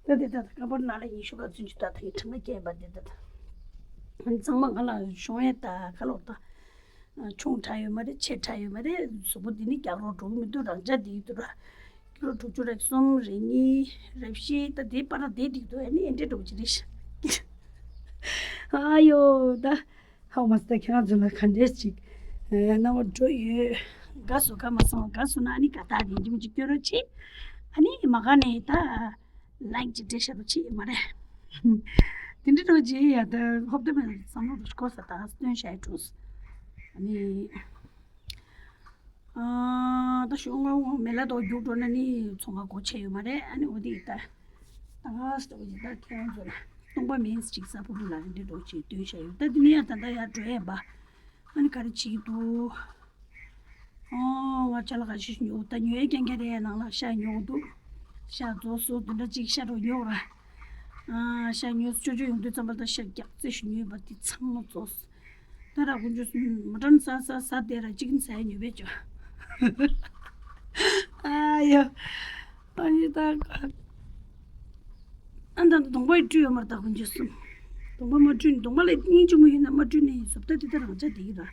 ད་དེ་ད་ད་ཁ་པར་ནང་ལ་ཉི་ཤུ་ག་ཚུན་ཆུ་ད་ད་ཡི་ཁྲི་ང་སྐྱེས་པ་འདི་ད་ད། ཨ་ནི་ཚང་མ་ང་ལ་ཤོང་ཡས་ད་ཁ་ལོག་ད། ཆུང་དྲགས་ཡོད་མ་རེད། ཆེ་དྲགས་ཡོད་མ་རེད། གཟུགས་པོ་འདི་ནི་རྒྱགས་རོགས་འགྲོ་གི་མི་འདུག་རང་ཅག་འདི་ཡི་འདུག་ར། ཀི་ལོ་དྲུག་ཅུ་རེ་གསུམ་རེ་གཉིས་རེ་བཞི་ད་དེའི་བར་ལ་བསྡད་འདུག་ཨ་ནི་ཨེ་འདྲས་འགྲོ་གི་རེད། ཨ་ཡོ་ད། ཧའོ་མ་སི་ད་ཁྱེད་རང་ཚོ་ལ་ག་འདྲས་ཅིག་སྣང་བ་འགྲོ་ཡོད། དགའ་སོང་། དགའ་མ་སོང་། དགའ་སོང་ན་ཨ་ནི་དགའ་རྟགས་ཡིན་གཅིག་མིན་གཅིག་སྐྱོན་རོགས་བྱེད། ཨ་ནི་མ་དགའ་ནས་ད། ལའིག་ཅིག་སྤྲད་ཤ་རུ་ཆེ་ཡོད་མ་རེད། དེ་འདྲ་རོ་ཇེ་ཡ་ད་ཧོབ་ཏེ་མེད་བསམ་བློ་རུ་སྐོར་ས་ད་སྟོན་ཤ་ཡི་གྲོས། ཨ་ནི། ཨ་ད་ཤོག་ངོ་མེ་ལ་ཏོག་རྒྱུག་འགྲོ་ན་ནི་ཚོང་ཁ་སྒོ་ཕྱེ་ཡོད་མ་རེད། ཨ་ནི་འོ་དེ་ཡི་ད། ད་ག་སྟོ་ཡི་ད་ཁྱེད་རང་ཚོ་ལ་སྟོང་པ་མིན་ཅིག་ས་ཕུ་ཕུ་ལ་འདི་འདྲ་རོ་ཇེ་སྟོན་ཤ་ཡོད། ད་དེ་ནི་ཡ་ད་ད་ཡ་འགྲོ་ཡ་བ། ཨ་ནི་ག་རེ་བྱེད་ཀྱི་འདུག་ཨོ་ང་ཅ་ལག་ག་ཤེད་ཉོ་ད་ཉོ་ཡ་རྐྱང་རྐྱང་རེད། ཡ་ནང་ལ་ཤ་ཉོ་འདུག་ཤ་རྫོགས་སོ་དེ་འདྲ་ཅིག་ཤ་རོ་ཉོ་ར། ཨ་ཤ་ཉོ་ཅོ་ཅོ་ཡོང་དུས་ཙམ་པ་ད་ཤ་རྒྱག་རྩེ་ཞུ་ཉོས་པ་དེ་ཚང་མ་རྫོགས། ད་ར་དཀོན་མཆོག་གསུམ་མ་དྲན་ས་ས་ས་དེ་ར་ཅིག་ཟ་ཡ་ཉོས་པས་ཅོ། ཨ་ཡ། ཨ་ཡ་ད། ཨ་ད་གདོང་པ་ཡི་བཀྲུས་ཡོད་མ་རེད། ད་དཀོན་མཆོག་གསུམ། གདོང་པ་མ་བཀྲུས་ནས་གདོང་པ་ལ་སྙིང་རྗེ་མོ་ཡོད་ན་མ་བཀྲུས་ནས་ཡིན་སོབ་ད་དེ་ད་རང་ཅག་དེ་ཡིན་ར།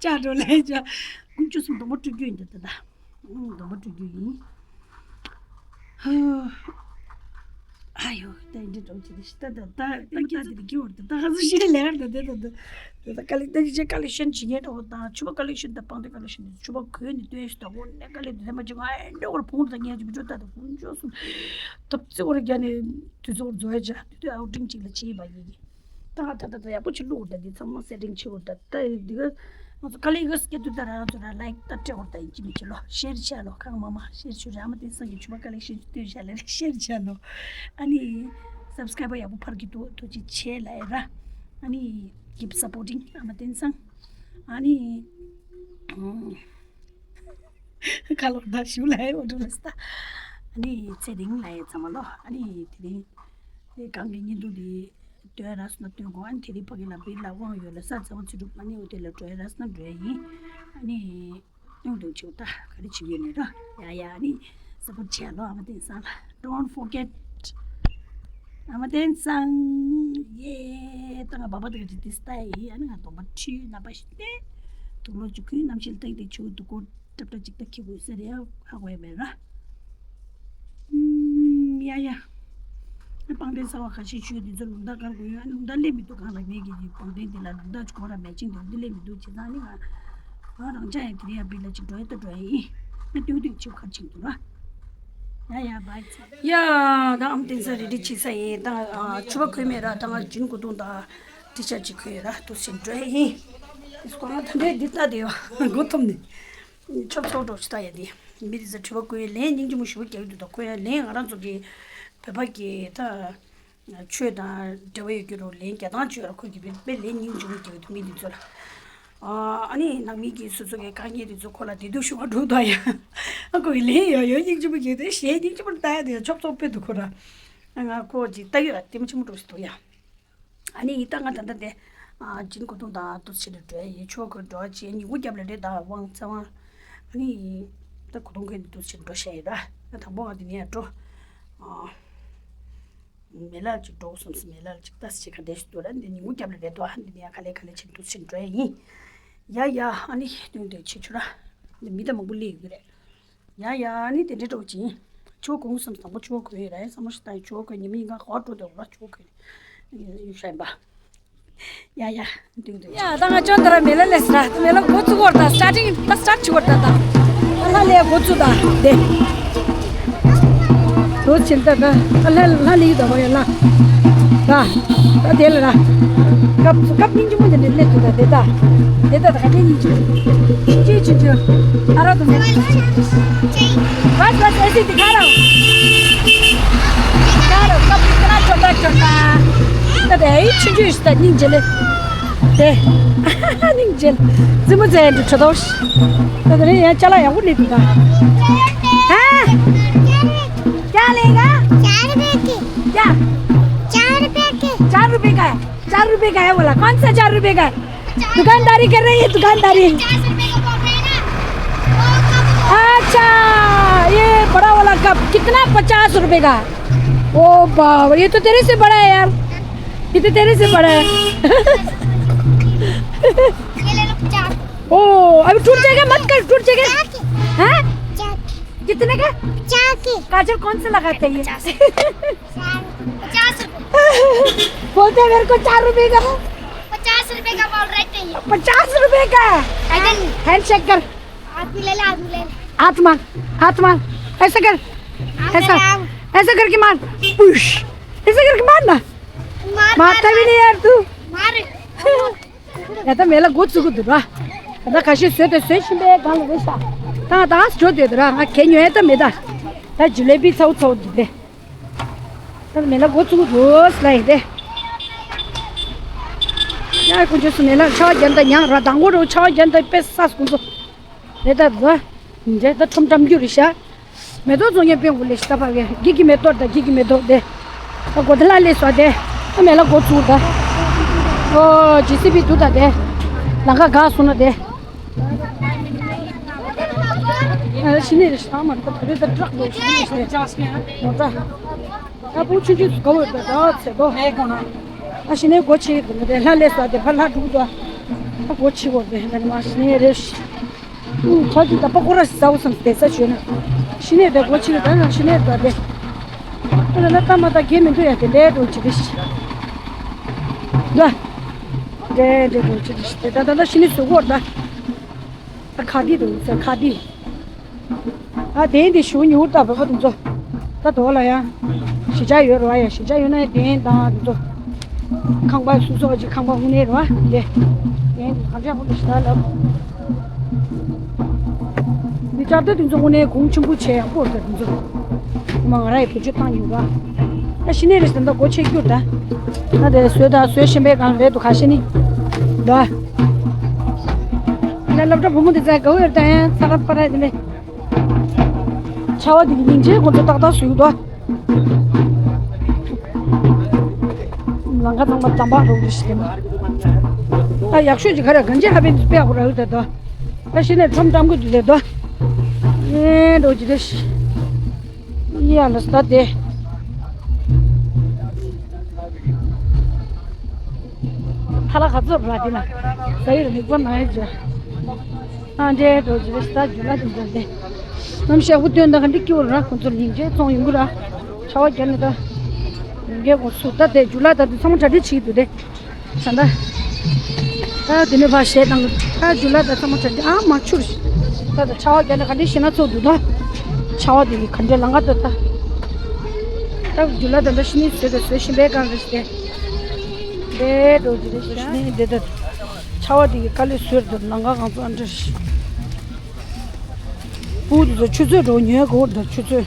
ཅག་འགྲོ་ལས་ཅག་དཀོན་མཆོག་གསུམ་གདོང་པ་བཀྲུས་རྒྱུ་ཡིན་ད་ད་ད། ཨང་གདོང་པ་བཀྲུས་རྒྱུ་ཡིན། ཧ། ཨ་ཡོ་ད་ཡིན་འདྲ་འགྲོ་ཅི་རེད་ཤི་ད་ད་ད་ད་ཀྱི་ད་དེ་གི་བར་ད་ད་ཧ་ཟི་ཤི་ལེ་ཧར་ད་དེ་ད་ད། དེ་ད་ཀ་ལི་ད་ཅི་ཅེ་ཀ་ལི་ཤན་བྱེད་མཁན་འདྲ་བོ་དང་ཕྱུ་པ་ཀ་ལི་ཤན་དང་པང་གདན་ཀ་ལི་ཤན་ཕྱུ་པ་གོས་ནི་སྟོན་ཤི་ད་འོ་ནས་ཀ་ལི་དེ་མ་ཅི་ང་ཨེ་འདྲ་བར་ཕུང་ད་ངས་ཅི་མི་འགྲོ་ད་ད་ཕུང་ཅོ་སུ་ད་བརྩི་བར་རྒྱ་ནས་དུས་ཚོད་བར་འཛོལ་ཡ་ཅག་དུས་དུས་ཨའུ་ཊིང་ཅིག་ལ་བྱེད་པ་ཡིན། ད་ང་ད་ད་ད་ཡག་པོ་ཅིག་བླུགས་ད་འདི་ཚང་མ་སེ་ཊིང་བྱེད་འོ་ད་ད་འདི་ག་ང་ཚོ་ཀ་ལི་ག་སྐད་དུ་ད་རང་ཚོ་ར་ལའིཀ་ད་སྤྲད་འོ་ད་ཡིན་ཅི་མི་ཅི་ལོ་ཤེར་བྱས་ལོ་གང་མ་མ་ཤེར་ཆུ་ར་མ་དེ་སང་གི་ཕྱུ་པ་ཀ་ལི་ཤན་སྟོན་བྱས་ལ་ཤེར་བྱས་ལོ། ཨ་ནི་སབ་སི་ཀ་རའི་བར་ཡག་པོ་འཕར་གི་འདུག་ཐུགས་རྗེ་ཆེ་ལ་ཡ་ར། ཨ་ནི་keep supporting ཨ་མ་བསྟན་སང་། ཨ་ནི་ཁ་ལོག་ད་ཞུ་ལ་ཡ་འོ་འགྲོ་ལ་སྟ། ཨ་ནི་ཚེ་རིང་ལ་ཡ་ཚང་མ་ལོ། ཨ་ནི་དེ་རིང་དེ་གང་གི་ཉིན་དུ་དེ་སྟོན་ར་སོང་ན་སྟོན་དགོས། ཨ་ནི་དེ་རིང་ཕ་གི་ལ་བིར་ལ་དབང་ཡོད་ལ་ས་ཚང་མ་ཚུད་འགྲུབ། ཨ་ནི་འོ་དེ་ལ་འགྲོ་ཡ་ར་སོང་ན་འགྲོ་ཡ་ཡིན། ཨ་ནི། ཡོང་དུ་ཆུ་ད་ག་རེ་བྱེད་ཡོད་ནི་ར། ཡ་ཡ་ནི་སབ་པོར་བྱས་ལོ། ཨ་མ་བསྟན་སང་ལ་don't forget ཨ་མ་བསྟན་སང་། ཡེ་ད་ང་བ་བ་དེ་ག་ཅིག་དེ་སྟ་ཡི་ཨ་ནི་ང་གདོང་པ་ཁྲུས་ན་པ་ཞིག་སྟེ། དུག་ལོག་ཅིག་ཁུས་རྣམ་ཤེས་ལྟ་ཡི་དེ་ཆུ་དུག་གོ་ཏྲབ་ཏྲབ་ཅིག་ད་ཁྱི་གུ་སེ་རེ་ཧ་གོ་ཡ་མེད་ར། ཡ་ཡ། པང་གདན་གསར་བ་ཁ་ཤས་ཞུས་འདི་ཚོ་ལུང་བསྟར་གར་དགོས་ཡོད། ལུང་བསྟར་སླེབས་མི་འདུག་གང་ལ་ངེད་ཀྱི་པང་གདན་འདི་ལ་ལུང་བསྟར་གོ་ར་མེད་ཅིང་འདུག་འདི་སླེབས་མི་འདུག་བྱས་ཙང་ནི་ང་ང་རང་ཅག་ཡང་དེ་རིང་ཡང་བིར་ལ་ཅིག་འགྲོ་ཡ་ལྟ་འགྲོ་ཡ་ཡིན། ང་ཏུའུ་ཏུའུ་ཆིབ་ཁར་ཅིག་འདུག་ར། ཡ་ཡ་བའི་ཚ། ཡ་ད་ཨམ་བསྟན་ས་རེ་རེ་ཅིག་ས་ཡིན་ད། ཕྱུ་པ་གོས་མེད་ར་ད་ང་ཇིན་གོ་དུང་ད་ཊི་ཤར་ཅིག་གོན་ཡོད་ར་དུ་ཟིན་འགྲོ་ཡ་ཡིན། དེ་སྐོར་ང་ད་འདྲའི་འདི་ལྟ་དེ་ཡོད་མགོ་འཐོམ་ནི། ཆོབ་ཆོབ་འགྲོ་ཞིག་ལྟ་ཡ་དེ། མི་དེ་ཚོ་དྲི་བ་བཀོད་ཡ་ལན་སྙིང་རྗེ་མོ་ཞུ་བ་རྒྱག་གི་འདུག་ད་ཁོ་ཡ་ལན་ང་རང་ཚོ་གི་བོད་པ་གི་ད་ཆོས་དང་འབྲེལ་བ་ཡོད་རྒྱུ་རུ་ལན་རྒྱག་སྟངས་བྱོས་ར་ཁོ་གི་དཔེ་དཔེ་ལན་སྙིང་རྗེ་མོ་རྒྱག་གི་འདུག་མི་དེ་ཚོ་ལ། ཨ་ནི་ནང་མི་གི་སོ་སོ་གི་དཀའ་ངལ་དེ་ཚོ་ཁོ་ལ་བདེ་སྡུག་ཞུ་བ་འགྲོ་ད་ཡ། ཨ་ཁོ་གི་ལན་ཡོད་ཡོད་སྙིང་རྗེ་མོ་རྒྱག་དེ་གཞན་སྙིང་རྗེ་མོ་ལྟ་ཡ་དེ་ཆོབ་ཆོབ་དཔེ་འདུག་ཁོ་ར། ང་ཁོ་ཅིག་ལྟ་ཡོད་ར་ལྟད་མོ་ཆེན་མོ་འགྲོ་ཞིག་འདུག་ཡ། ཨ་ནི་ད་ང་ད་ལྟ་དེ་ ཨ་ཅིན་གོ་ཐུང་དང་ཏུ་ཆེ་རེ་འགྲོ་ཡ་ཡི་ཆོ་གོ་འགྲོ་ཅེ་ཉི་གུ་རྒྱབ་ལ་རེ་ད་ཝང་ཚ་ཝང་། ཨ་ནི་ད་གོ་ཐུང་གོ་ནི་ཏུ་ཆེ་འགྲོ་ཤ་ཡི་ར། ད་དང་པོ་ང་དེ་ནས་འགྲོ། ཨ་མེ་ལ་ཅིག་འགྲོ་སོང་སི་མེ་ལ་ཅིག་ཏ་སི་ཅིག་ག་དེ་ཞིག་ཏུ་ར་འདི་ཉི་གུ་རྒྱབ་ལ་རེ་ད་ཨ་འདི་ནས་ཡ་ག་ལེ་ག་ལེ་ཆེ་ཏུ་ཆེ་འགྲོ་ཡ་ཡིན། ཡ་ཡ་ཨ་ནི་ཏུ་འདི་ཆེ་ཆུ་ར། འདི་མི་ད་མང་པོ་སླེབས་ཡོད་རེད། ཡ་ཡ་ནི་དེ་འདྲའི་འགྲོ་ཅིང་། ཆུ་གོང་སམ་དང་པོ་ཆུ་གོ་ཡི་ར་ཡ་ས་མོ་ཤི་ཏང་ཆུ་གོ་ཉི་མི་ཡིན་ག་གོ་འགྲོ་དེ་ར་ཆུ་གོ་ཡི་ཤ་ཡིན་པ། ཡ་ཡ་འདུག་འདུག་ཡ་ད་ང་ཅོན་ད་ར་མེ་ལ་ལས་ར་མེ་ལ་འགོ་ཚུགས་བར་ད་སི་ཊར་ཊིང་ད་སི་ཊར་ཊི་བར་ད་ད་ལྷ་ལས་འགོ་ཚུགས་ད་དེ། རོ་ཆེན་ད་ད་ལྷ་ལྷ་ལས་ཡུ་ད་བ་ཡ་ལ། ད་ད་དེ་ལ་ར། ཀབ་ཀབ་སྙིང་རྗེ་མོ་དེ་འདྲ་སླེབས་འདུག་ད་དེ་ད། དེ་ད་ད་ག་དེ་སྙིང་རྗེ། ཅི་ཅི་ཅི། ཨ་རོ་དུ་མེ། बस बस ऐसे दिखा रहा हूँ। दिखा रहा हूँ कब कितना छोटा छोटा। ད་དེ་ཨེ་ཆུང་ཆུང་ཞིག་ད་སྙིང་རྗེ་ལེ། དེ། སྙིང་རྗེ་ལེ། རྩེད་མོ་རྩེ་ཡ་འདྲ་ཁྲོ་ཐོ་ཞིག་ད་དེ་རིང་ཡང་ཅ་ལག་ཡག་པོ་སླེབས་འདུག་ད། ཧ། क्या लेगा? चार रुपए की। क्या? चार रुपए की। चार रुपए का है। चार रुपए का है बोला। कौन सा चार रुपए का है? दुकानदारी कर रही है, दुकानदारी। पचास रुपए का बोल रहे हैं ना। वो कप। अच्छा, ये बड़ा वाला कप कितना? पचास रुपए का। ओ बाबा, ये तो तेरे से बड़ा है यार, ये तो तेरे से बड़ा है। ये ले लो पचास। ओ, अभी टूट जाएगा, मत कर, टूट जाएगा। हाँ? कितने का? पचास की। काजल कौन सा लगाते हैं ये? पचास। पचास रुपए। बोलते हैं मेरे को चार रुपए का। पचास रुपए का बोल रहे थे ये। पचास रुपए का। अरे। हैंडशेक कर। आप भी ले ले, आप भी ले ले। हाथ मार, हाथ मार, ऐसा कर, आप ऐसा, ले आओ। ऐसा करके मार, पुश, ऐसा करके मार ना। मार, मारता मार, भी नहीं यार तू। मार। ཡ་ད་མེ་ལ་འགོ་ཚུགས་ཀྱི་འདུག་ར། ད་ཁ་ཤས་བཟོས་ཏེ་བཟོས་བཞིན་པའི་སྒང་ལ་རེད་ཤག་ད་ད་འགྲོ་འདོད་འདུག་ར། ང་གད་ཉོ་ཡ་ད་མེད་ད། ད་ཇུ་ལེ་བི་ཚ་བོ་ཚ་བོ་འདུག་སྟེ། ད་མེ་ལ་འགོ་ཚུགས་འདུག་ལ་ཡིན་ཏེ། ཡ་ཀུན་སྤྱོད་སུ་མེ་ལ་ཆར་པ་བརྒྱབ་ད་ཉང་ར་དང་པོ་རུ་ཆར་པ་བརྒྱབ་ད་དཔེ་ས་སུ་ཀུན་སྤྱོད། རེད་ད་ད། འདྲེ་ད་ཁྲོམ་ཁྲམ་རྒྱུ་རེད་ཤག་མེ་ཏོག་བཙོང་མཁན་དཔོན་པོ་ལས་ཤི་ད་ཕ་གི་གི་གི་མེ་ཏོག་ད་གི་གི་མེ་ཏོག་དེ། ད་གོ་ད་ལ་ལས་སོ་དེ། ད་མེ་ལ་འགོ་ཚུགས་ད། ཨོ་ཇི་སི་བི་འདུག་ད་དེ། ལང་ཀ་ག་སོང་ན་དེ། ཨ་ཤི་ནི་རེ་ཤི་ད་མ་ད་ད་རེ་ད་ཏྲག་འགོ་ཚུགས་ནི་ཤི་ནི་ནོ་ད། ཨ་བུ་ཆུང་ཆུང་ག་བོ་ད་ད་ཚེ་དོ། ཨ་ཤི་ནི་སྒོ་ཕྱེ་གི་འདུག་དེ་ལྷ་ལས་སོ་དེ་ཕ་ལྷ་འགྲུག་ད། ཨ་སྒོ་ཕྱེ་གོ་དེ་ད་ནི་མ་ཤི་ནི་རེ་ཤི། ཁ་ཅིག་ད་པ་ཀོ་ར་ཟ་བོ་སམ་སྟེ་ས་ཞོན་ན། ཤི་ནས་དེ་སྒོ་ཕྱི་ལ་ད་ན་ཤི་ནས་ད་དེ། ཨ་ལ་ལ་ལྟ་མ་ལྟ་གེ་མི་འདུག་ཡ་དེ་འདྲའི་འགྲོ་ཅི་རེ་ཤི། ད། འདྲེ་འདྲེ་འགྲོ་ཅི་རེ་ཤི་དེ་ད་ད་ད་ཤི་ནས་ཟུག་གོ་ད། ད་ཁ་དི་འདུག་ས་ཁ་དི། ཨ་དེ་འདི་ཞུ་ཉུར་ལྟ་བོད་པ་དེ་ཚོ། ད་དོ་ལ་ཡང་། གཞིས་ཆགས་ཡོད་རེད་བ་ཡ། གཞིས་ཆགས་ཡོད་ན་ཡང་དེ་དང་དེ་ཚོ། ཁང་པ་སུ་སོགས་ཀྱི་ཁང་པ་དངོས་གནས་རེད་བ་དེ། དེ་གང་ཆགས་ཧུ་ལ་ཞི་ད་ལབ། འདི་ལྕགས་རྟ་དེ་ཚོ་དངོས་གནས་གོང་ཆེན་པོ་བྱས་ཡག་པོ་རེད་ད་དེ་ཚོ། ཨ་མ་ང་རང་ཡི་བེད་སྤྱོད་བཏང་ཡོད་ར། ད་ཤི་ནས་རེད་ཟེར་ད་སྒོ་ཕྱེ་རྒྱུར་ད། ད་དེ་བཟོས་ད་བཟོས་ཤེས་པའི་སྒང་རེད་འདུག་ཁ་ཤས་ནི། ད། ང་སློབ་གྲྭ་བུ་མོ་དེ་ཚོ་དགའ་བོ་ཡོད་ད་ཡང་ཚ་ར་པ་ར་དེ་ནས། ཆར་པ་དེ་གི་སྙིང་རྗེ་ཁོང་ཚོ་ཏག་ཏག་བཟོས་ཡོད་དོ། ལང་ཀ་ཚང་མ་འདམ་བག་རོགས་རེ་ཞིག་ཡིན་ན། ད་ཡག་ཤོས་ཅིག་ག་རེ་གང་ཅི་ཧ་པན་དཔེ་ཡག་པོ་རག་ཡོད་ད་དོ། ད་ཤི་ནས་ཁྲོམ་ཀྲམ་གི་དུས་ལས་དོ། ཨེ་འགྲོ་ཅི་རེ་ཤི། ཡ་ལ་ས་དེ། ཐ་ལ་ཁ་ཚོར་ར་དེ་ན། ས་ཡིར་མིག་པ་ན་ཡི་ཇ། ཨ་འདྲེ་འགྲོ་ཇི་རེ་ཤི་ད་ཇུ་ལ་དེ་འདྲ་དེ། ནམ་ཞག་བུ་སྟོན་ད་ག་འདི་སྐྱིད་པོ་ར་ཁོང་ཚོ་ལིང་ཇེ་བཙོང་ཡོང་གི་ར། ཆར་པ་བརྒྱབ་ནས་ད། ལིང་ཇེ་གོ་སུ་ད་དེ་ཇུ་ལ་ད་དེ་ཚང་མ་གྲ་སྒྲིག་བྱེད་ཀྱི་འདུག་དེ། ད་ད། ད་དེ་ནས་ཕར་གཞས་བཏང་གི་ད་ཇུ་ལ་ད་ཚང་མ་གྲ་སྒྲིག་ཨ་མ་ཆུར་ཤི། ད་ད་ཆར་པ་བརྒྱབ་ནས་ག་འདྲ་ཤི་ན་ཚོགས་འདུག་ད། ཆར་པ་དེ་གི་ག་འདྲ་ལང་ག་ད་ད། ད་ཇུ་ལ་ད་ད་ཤི་ནི་བཟོས་ད་བཟོས་ཤི་བའི་གང་རེད་ཤི་དེ། དེ་འགྲོ་ཇི་རེ་ཤི་ནི་དེ་ད། ཆར་པ་དེ་གི་དཀའ་ལས་བཟོས་ད་ལང་ག་གང་ཚོ་ཨ་འདྲ་ཤི། བུ་དེ་ཚོ་ཆུ་ཚོད་འགྲོ་ཉོས་གོ་ད་ཆུ་ཚོད།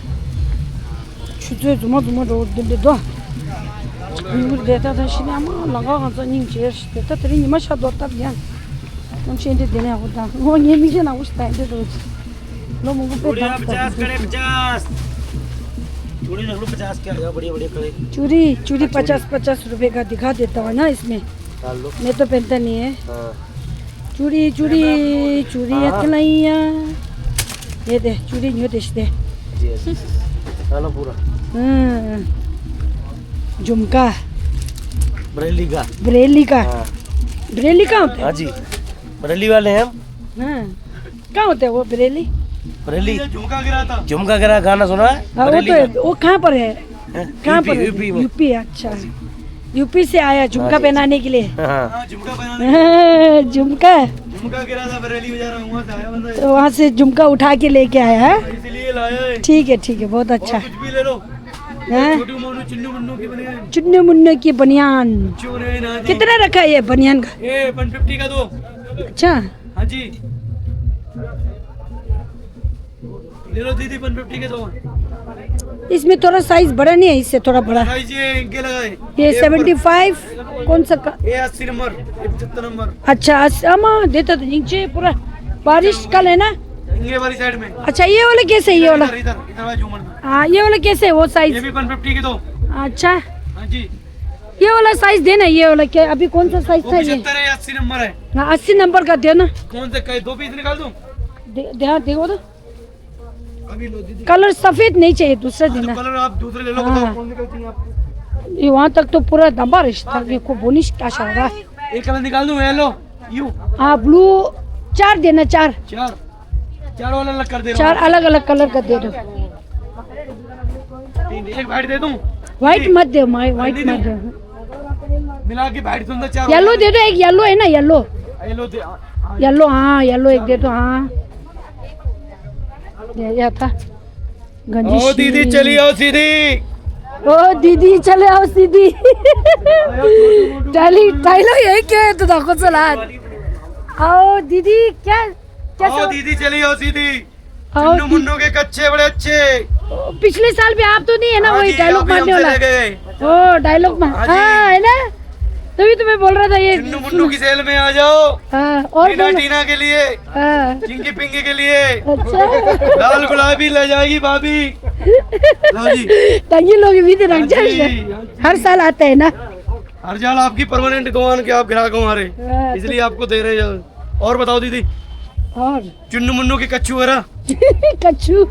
ཆུ་ཚོད་རྫུན་མ་རྫུན་མ་འགྲོ་འདི་འདྲ་དོ། ཡུལ་དེ་ད་ད་ཤི་ནས་ཨ་མ་ལང་ཀ་གང་ཚ་སྙིང་རྗེ་ཞིག་དེ་ད་དེ་རིང་ཉི་མ་ཤར་དོ་སྟབས་ཡང་། ནམ་ཤེས་འདི་དེ་ནས་ཨ་ཁུ་དང་ངོ་ངའི་མིག་ཤེས་ནག་པོ་ཞིག་ད་འདི་རུ། ལོ་མང་པོ་དཔེ་चूड़ी दम पचास कड़े पचास। चूड़ी देख लो पचास क्या है, बढ़िया बढ़िया कड़े। चूड़ी, चूड़ी पचास पचास रुपए का दिखा देता हूँ ना इसमें। डाल लो। मैं तो पहनता नहीं है। हाँ। चूड़ी, चूड़ी, चूड़ी हाँ। अकेला ही है। ये दे, चूड़ी न्यू दे दे। जी, जी। डालो पूरा। हम्म। झुमका। बरेली का। बरेली का। हाँ। बरेली का होता है? हाँ जी। बरेली वाले हैं हम। हाँ। कहाँ होता है वो बरेली? बरेली। झुमका गिरा था। झुमका गिरा गाना सुना है? हाँ, वो बरेली तो का। वो कहाँ पर है? हैं? कहाँ पर है? यूपी, यूपी में। यूपी, अच्छा। हाँ जी। यूपी से आया झुमका हाँ जी, हाँ जी। पहनाने के लिए। हाँ। हाँ, झुमका पहनाने के लिए। झुमका। झुमका गिरा था बरेली में, जा रहा हूँ, वहाँ से आया बंदा। तो वहाँ से झुमका उठा के लेके आया है? हाँ, इसीलिए लाया है। ठीक है, ठीक है, बहुत अच्छा। और कुछ भी ले लो। हैं? छोटू मोनू, चुन्नू मुन्नू की बनियान। चुन्नू मुन्नू की बनियान। अच्छी बनियान है ना जी। कितना रखा है ये बनियान का? ये वन फिफ्टी का दो। अच्छा। हाँ जी। ले लो दीदी, वन फिफ्टी के दो। इसमें थोड़ा साइज बड़ा नहीं है, इससे थोड़ा बड़ा। साइज ये इनके लगा है। ये ये ऊपर। सेवेंटी फ़ाइव कौन सा का? ये अस्सी नंबर, ये पचहत्तर नंबर। अच्छा, अस-, अमा, देता तो नीचे पूरा। बारिश कल है ना? ये वाली साइड में। अच्छा, ये वाला कैसे है, ये वाला? इधर, इधर, इधर वाला झूमर में। हाँ, ये वाला कैसे है, वो साइज? ये भी वन फिफ्टी के दो। अच्छा। हाँ जी। ये वाला साइज देना, ये वाला क्या, अभी कौन सा साइज वो था ये? पचहत्तर है, अस्सी नंबर है। हाँ, अस्सी नंबर का देना। कौन से, कई दो पीस निकाल दूँ? दे, दे, हाँ, देखो तो। अभी लो दीदी। कलर सफेद नहीं चाहिए, दूसरा हाँ, तो देना। कलर आप दूसरे ले लो, हाँ। बताओ कौन सी कलर चाहिए आपको? ये वहाँ तक तो पूरा दबा रिश्ता, ये को बोनिश का शायद है। एक कलर निकाल दूँ, येलो, यू। हाँ, ब्लू चार देना, चार। चार, चार वाला अलग कर दे रहा हूँ। चार अलग अलग कलर का दे दो। तीन, एक व्हाइट दे दूँ? व्हाइट मत दे, माई, व्हाइट नहीं मत दूँ। दे। मिला के व्हाइट सुंदर चार येलो वाला। दे दो, एक येलो है ना, येलो। येलो दे, हाँ, हाँ, येलो, हाँ, येलो एक दे दो, हाँ। ये, ये था। गंजी ओ दीदी, शी। चली आओ सीधी। ओ दीदी, चले आओ सीधी। डायली-, डायलॉग यही क्या है तो देखो चला। आओ दीदी, क्या, कैसे आओ हो? दीदी, चली आओ सीधी। आओ चुन्नू दी- मुन्नू के कच्छे बड़े अच्छे। पिछले साल भी आप तो नहीं है ना, हाँ वही जी, डायलॉग आप ही मारने हमसे वाला। ले गए। ओ, डायलॉग मार, हाँ जी। हाँ, है ना? तभी तो मैं बोल रहा था ये चुन्नू मुन्नू की सेल में आ जाओ। हाँ, और टीना बोलो। टीना के लिए, हाँ। चिंकी पिंकी के लिए। अच्छा। लाल गुलाबी ले जाएगी भाभी। लो जी। तंगी लोग भी तो रख हाँ जी, जाए। हाँ जी। हर साल आता है ना। हर साल आपकी परमानेंट दुकान के आप ग्राहक हो हमारे, हाँ, इसलिए तो आपको दे रहे हैं। और बताओ दीदी, और? चुन्नू मुन्नू के कच्छू वगैरह? कच्छू।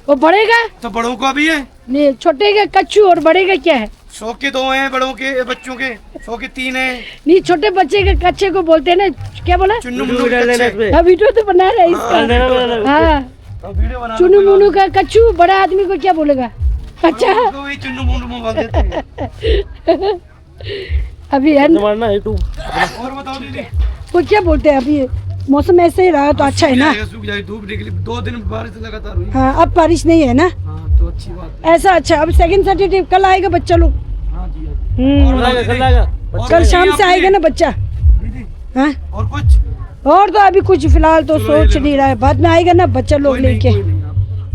वो बड़े का? तो बड़ों का भी है। नहीं, छोटे का कच्छू और बड़े का क्या है? सौ के दो हैं बड़ों के, बच्चों के, सौ के तीन हैं। नहीं, छोटे बच्चे के कच्छे को बोलते हैं ना, क्या बोला? चुन्नू मुन्नू के कच्छे। हाँ, वीडियो तो बना रहा है इसका। हाँ, वीडियो बना रहा हूँ। हाँ। अब वीडियो बना रहा हूँ, कोई बात नहीं। चुन्नू मुन्नू का कच्छू, बड़ा आदमी को क्या बोलेगा? कच्छा। उसको भी चुन्नू मुन्नू बोल देते हैं। अभी है ना? मारना है तू। और बताओ दीदी। वो क्या बोलते हैं, अभी मौसम ऐसे ही रहा तो अच्छा है ना? सूख जाएगा, सूख जाएगा, धूप निकली, दो दिन बारिश लगातार हुई। हाँ, अब बारिश नहीं है ना? हाँ, तो अच्छी बात है। ऐसा अच्छा, अब सेकंड सैटरडे कल आएगा बच्चा लोग। हाँ जी, हाँ जी। हम्म। और कल आएगा, बताओ कल दीदी, आएगा। और कल शाम से आएगा ना बच्चा? दीदी, हाँ? और कुछ? और तो अभी कुछ फिलहाल तो सोच नहीं रहा है, बाद में आएगा ना बच्चा लोग लेके।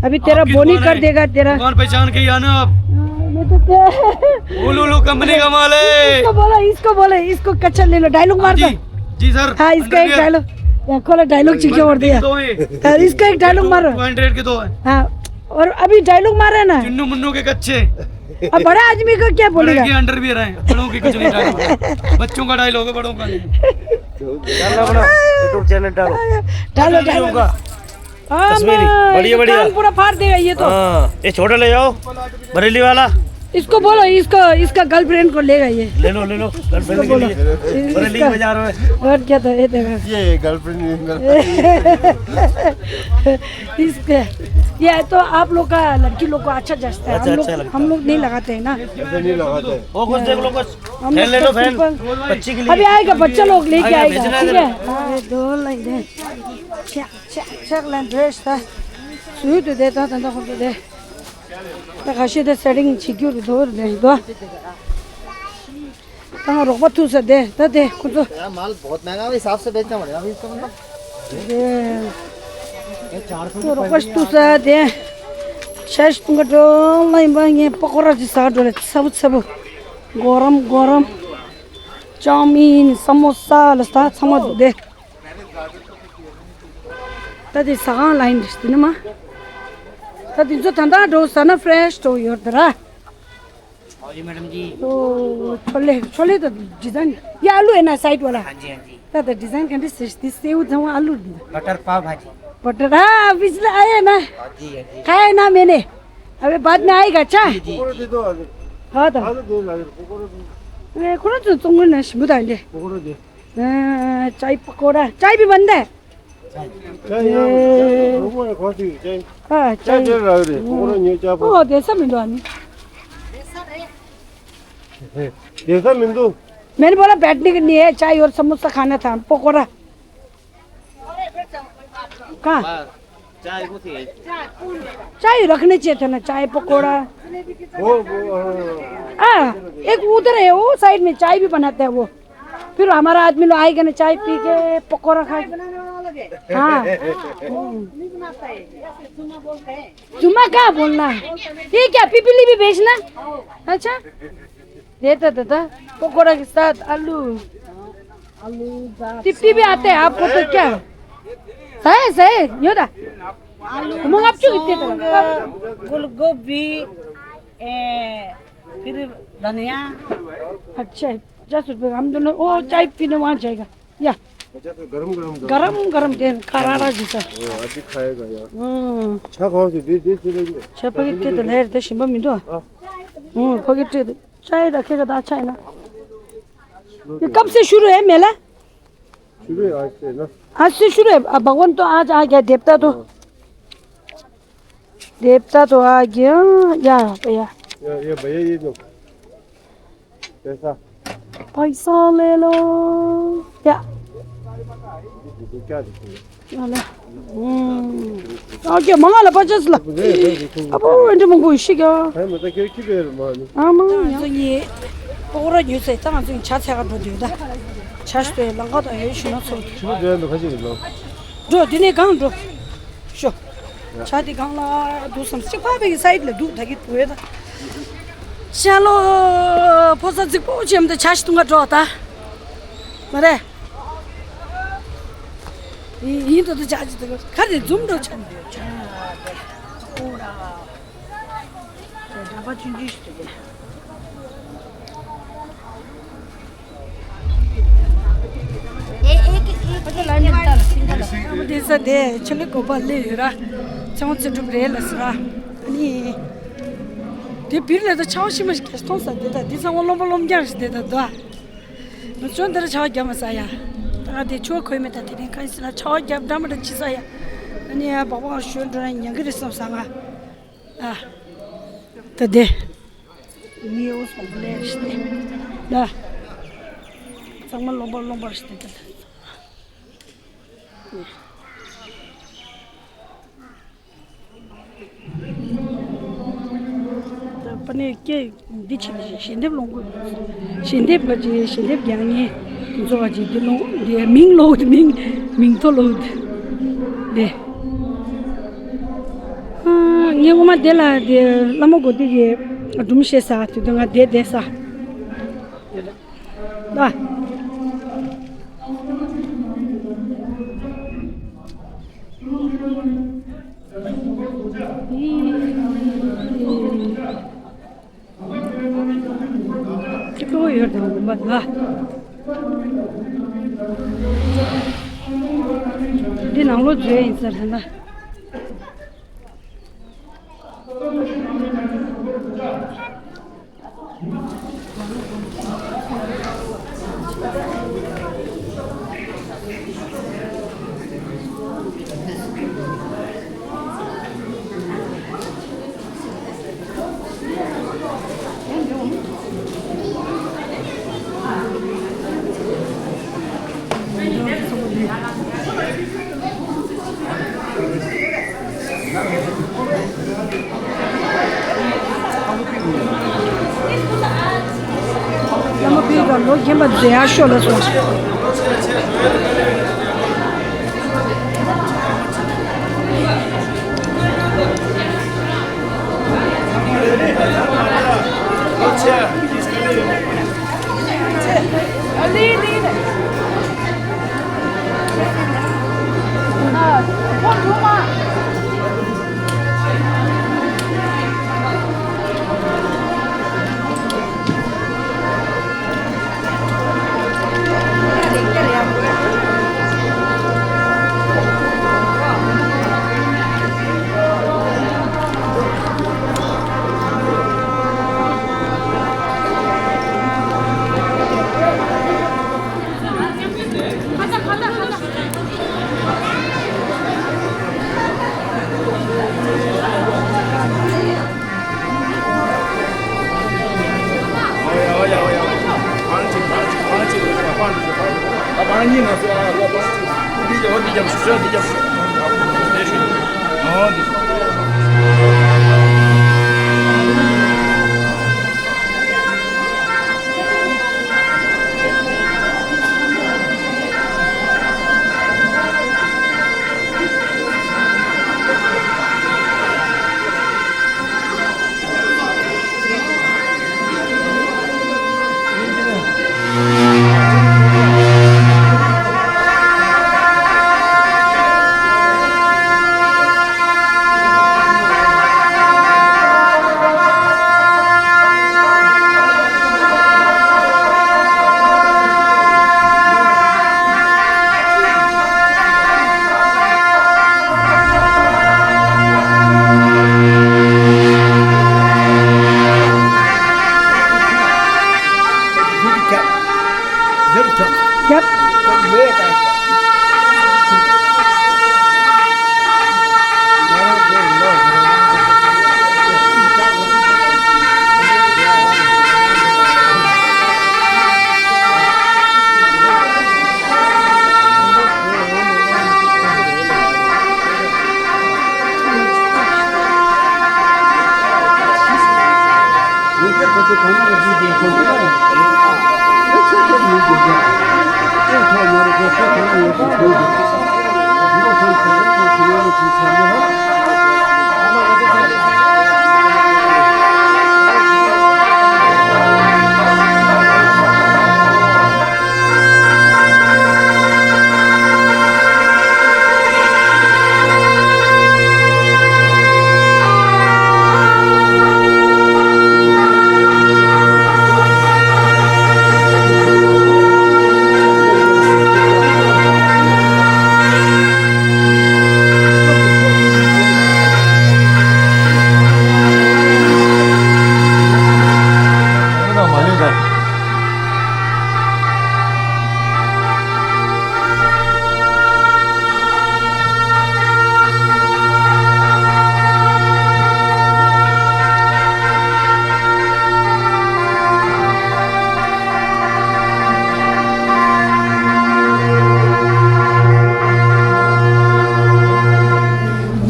अभी तेरा बोनी कर देगा तेरा। दुकान पहचान के ही आना आप। हाँ, मैं तो क्या बोलो, लो, कंपनी का माल है। इसको बोलो, इसको बोलो, इसको कच्छा ले लो, डायलॉग मार दो। जी, जी सर। हाँ, इसका एक डायलॉग। खोला, डायलॉग चिके और दिया। इसका एक डायलॉग मारो। टू हंड्रेड के दो है। हाँ, और अभी डायलॉग मारा है ना। चुन्नू मुन्नू के कच्छे। अब बड़ा आदमी को क्या बोलेगा? बड़े के अंडरवियर है, बड़ों की कुछ नहीं डायलॉग। बच्चों का डायलॉग है, बड़ों का नहीं। डालना बना, YouTube चैनल डालो। डालो, डालो। हाँ, कश्मीरी, बढ़िया, बढ़िया। कान पूरा फाड़ देगा ये तो। हाँ, ये छोटा ले जाओ, बरेली वाला। इसको बोलो, इसको, इसका गर्लफ्रेंड को लेगा ये। ले लो, ले लो, गर्लफ्रेंड के लिए। बरेली में जा रहे हैं। और क्या था, ये देखो। ये गर्लफ्रेंड नहीं, गर्लफ्रेंड। इसके, ये तो आप लोग का, लड़की लोग को अच्छा जचता है। अच्छा, हम लोग, अच्छा लगता है। हम लोग नहीं लगाते हैं ना। ऐसे नहीं लगाते हैं। वो कुछ देख लो, कुछ हम फैन लोग ले लो, तो फैन। सिंपल। बच्ची के लिए। अभी आएगा, बच्चा लोग लेके आएगा, ठीक है? हाँ, दो लाइन है। अच्छा, अच्छा, अच्छा, लाइन ड्रेस था। सुई तो देता था, तो खुद दे। तो खासी दे सेटिंग छिक्यों तो दो दे दो। ད་ང་རོགས་པ་ཐུག་ས་དེ་ད་དེ་ཁོ་ཚོ། यार, माल बहुत महंगा है, हिसाब से बेचना पड़ेगा अभी इसका, मतलब। དེ་ཁོ་རོགས་པ་ཐུག་ས་དེ། ཤ་ཤི་ཐུང་ག་འགྲོ་ལ་ཡིན་པ། ངས་པ་ཀོ་ར་ཅིག་ཟ་འགྲོ་ལ། ཚ་བོ་ཚ་བོ། གོ་རམ་གོ་རམ། ཅའོ་མིན་ས་མོ་ས་ལ་ས་ཚང་མ་འདུག་དེ། ད་དེ་ཟ་ཁང་ལ་ཡིན་དེ་ནི་མ། ད་དེ་ཚོ་ད་ད་འགྲོ་ཟ་ན་ཕྲེཤ་འགྲོ་ཡོད་དེ་ར། और ये मैडम जी। ओ, छोले, छोले तो डिजाइन, ये आलू है ना साइड वाला? हाँ जी, हाँ जी। तो, तो डिजाइन कंडी से, से, सेव जमा आलू। बटर पाव भाजी। बटर, हाँ, पिछला आया ना? हाँ जी, हाँ जी। खाया ना मैंने, अबे बाद में आएगा, अच्छा? जी, जी, जी। हाँ तो। ए, खोला तो तुम ना शिमु डाल दे। अ, चाय पकौड़ा, चाय भी बंद है। चाय यहाँ, ए। रुको ना, कौन सी चाय? हाँ, चाय चाय। दे रहा है रे, हम्म। पकौड़ा नहीं, चाय पकौड़ा। ओ, देसा मिलो आनी। देसा मिंदू। मैंने बोला बैठने के लिए चाय और समोसा खाना था, पकौड़ा। कहाँ? चाय को थी। चाय रखने चाहिए था ना, चाय पकौड़ा। वो, वो, हाँ। हाँ, एक उधर है, वो साइड में चाय भी बनाते हैं वो। फिर हमारा आदमी लोग आएगा ना, चाय पी के पकौड़ा खा के। हाँ। हम्म। जुम्मा कहाँ बोलना है? ये क्या पिपली भी बेचना? अच्छा, देता दादा, पकौड़ा के साथ आलू। आलू, टिप्पी भी आते हैं आपको तो क्या? सही, सही, यो दा। आलू, मंगा आप क्यों इतने तरह? फुल गोभी, ए, फिर धनिया। अच्छा, पचास रुपए का हम दोनों, वो चाय पीने वहाँ जाएगा। या। अच्छा, तो गरम गरम दो। गरम गरम दे, करारा जैसा। ओ, अभी खाएगा यार। हम्म। अच्छा खाओ, दे, दे, दे, दे, दे। छह पैकेट के तो ले, तो शिमला मिंदो। हाँ। हम्म, पैकेट के तो चाय रखेगा तो अच्छा है ना। ये कब से शुरू है मेला? शुरू है आज से ना। आज से शुरू है। अब भगवान तो आज आ गया, देवता तो। हाँ। देवता तो आ गया। या भैया। या, ये भैया, ये दो। पैसा। पैसा ले लो। या। ये क्या दिखेगा? आ ले। हम्म। आ गया, मंगा ला, पचास ला। नहीं, नहीं, देखो। अब वो इंटर मंगो इसी क्या? है, मतलब, क्या, क्या दे रहे मानी? ཨ་མ། ང་ཚོ་གཉིས་པོ་ར་ཉོས་ཚེ་ད་ང་ཚོ་གཉིས་ཇ་འཚོལ་ག་འགྲོ་དུས་ད། ཇ་ཞུ་དེ་ལང་ཀ་དང་ཡོད་ཤུ་ན་ཚོ། ཆུ་བྲན་དུ་ཁ་ཅིག་ལོ། འགྲོ་དེ་ནས་གང་འགྲོ། ཤོ། ཇ་དེ་གང་ལ་འདུག་བསམ་གཅིག་པ་བའི་སའིད་ལ་འདུག་ད་གི་འདུག་ཡོད་ད། ཤ་ལོ། ཕོ་གསར་རྫིག་པོ་ཆེམ་ད་ཇ་ཞིག་འཐུང་ག་འགྲོ་ད། མ་རེད། ཡིན་ཡིན་ད་ད་ཇ་ཅིག་ད་ག་ཁ་རེ་འཛུམ་འགྲོ་ཆམ་འདུག་ཇ་དེ། ཨོ་ར། དེ་ས་དེ་ཆུ་ལི་གོ་པ་ལི་ཡོད་ར། ཚེ་དབང་ཚེ་སྒྲུབ་རེད་ལ་ཟེར་ར། ཨ་ནི། དེ་བིར་ལ་ད་ཆ་བ་ཤི་མ་ཞིག་གས་མཐོང་ས་དེ་ད་དེ་ཚང་བ་རློམ་པ་རློམ་རྐྱང་ཞིག་དེ་ད་དོ། ང་ཚོ་འདིར་ཆ་བ་རྒྱབ་མ་ཟ་ཡ། ད་ང་དེ་ཆུ་བ་ཁོལ་མེད་ད་དེ་རིང་ཁ་ཡིན་ཟེར་ན་ཆ་བ་རྒྱབ་འདྲ་མ་འདྲ་ཅི་ཟ་ཡ། ཨ་ནི་ཡ་སྦག་སྦག་ཞོན་འགྲོ་ན་ཉང་གི་རེད་བསམ་ས་ང་། ཨ། ད་དེ། ངའི་འོ་སོང་པོ་ལེ་རེ་ཤི་ཏེ། ད། ཚང་མ་རློམ་པ་རློམ་པ་རེ་ཤི་ཏེ་ད། ད་པ་ནེ་སྐད་འདི་ཕྱིན་ནས་ཞལ་འདེབས་སློང་དགོས། ཞལ་འདེབས་པ་ཅིག་ཞལ་འདེབས་རྒྱག་མཁན་ཚོ་བ་ཅིག་འདི་སློང་འདི་མིང་སློང་འདི་མིང་མིང་ཐོ་སློང་འདི་འདི། ཨ་ངས་ངོ་མ་དེ་ལ་དེ་བླ་མ་གོ་དེ་གི་སྒྲུང་བཤད་ས་དེ་དུས་ང་བསྡད་བསྡད་ས། ལ། ཅི་ཀོ་ཡོད་དང་མ་ལ། འདི་ནང་ལོ་བརྗོད་ཡིན་ཟེར་ན། བླ་མ་ཕུལ་ག་ལོ་རྒན་པ་མཛེས་ཡག་ཤོ་ལ་སོང་། རྒྱབ།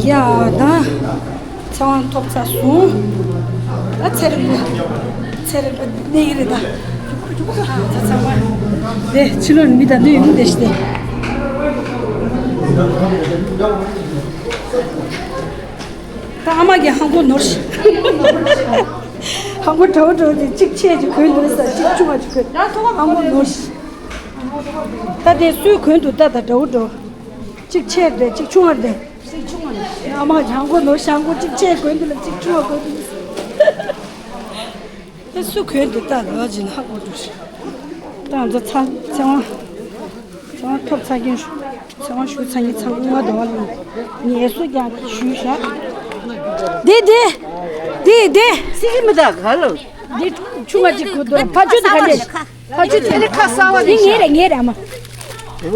ཡ་ད། ཚེ་དབང་ཐོབ་ཚར་སོང་། ད་ཚེ་རིང་ཚེ་རིང་གནས་ཀྱི་རེད་ད། ད་ཚང་མ་དེ་ཕྱི་ལོགས་ནས་མི་ད་འདུས་ཡོང་བསྡད་ཤི་དེ། ད་ཨ་མ་གི་ཧང་གོ་ནོར་ཤི། ཧང་གོ་འདྲ་བོ་འདྲ་བོ་དེ་གཅིག་ཆེ་ཅིག་གོན་འདུག་ས་གཅིག་ཆུང་བ་ཅིག་གོན། ཧང་གོ་ནོར་ཤི། ད་དེ་སུས་གོན་འདུག་ད་ད་འདྲ་བོ་འདྲ་བོ། གཅིག་ཆེ་རེད་གཅིག་ཆུང་བ་རེད། ཨ་མ་ཧང་གོ་ནོར་ཤི་ཧང་གོ་གཅིག་ཆེ་གོན་འདུག་ལ་གཅིག་ཆུང་བ་གོན་འདུག་ལ། ཨེ་སུ་གོན་དེ་ལྟ་ལོ་ཇི་ན་ཧ་གོ་འགྲོ་ཤི། ད་ང་ཚོ་ཚ་ཚེ་དབང་ཚེ་དབང་ཐོབ་ཚ་གིན་ཚེ་དབང་ཞུ་ཚ་གིན་ཚང་མ་དོ་བ་ལ་ངལ་གསོ་རྒྱག་ཞུས་ཤག་དེ་དེ་དེ་དེ་སི་ཀི་མི་ད་ག་ལོ། དེ་ཆུང་མ་ཅིག་གོ་དོ་ཕ་ཆོས་དེ་ག་འདྲས། ཕ་ཆོས་དེ་ནི་ཁ་གསར་བ་དེ་ངའི་རེད་ངའི་རེད་ཨ་མ།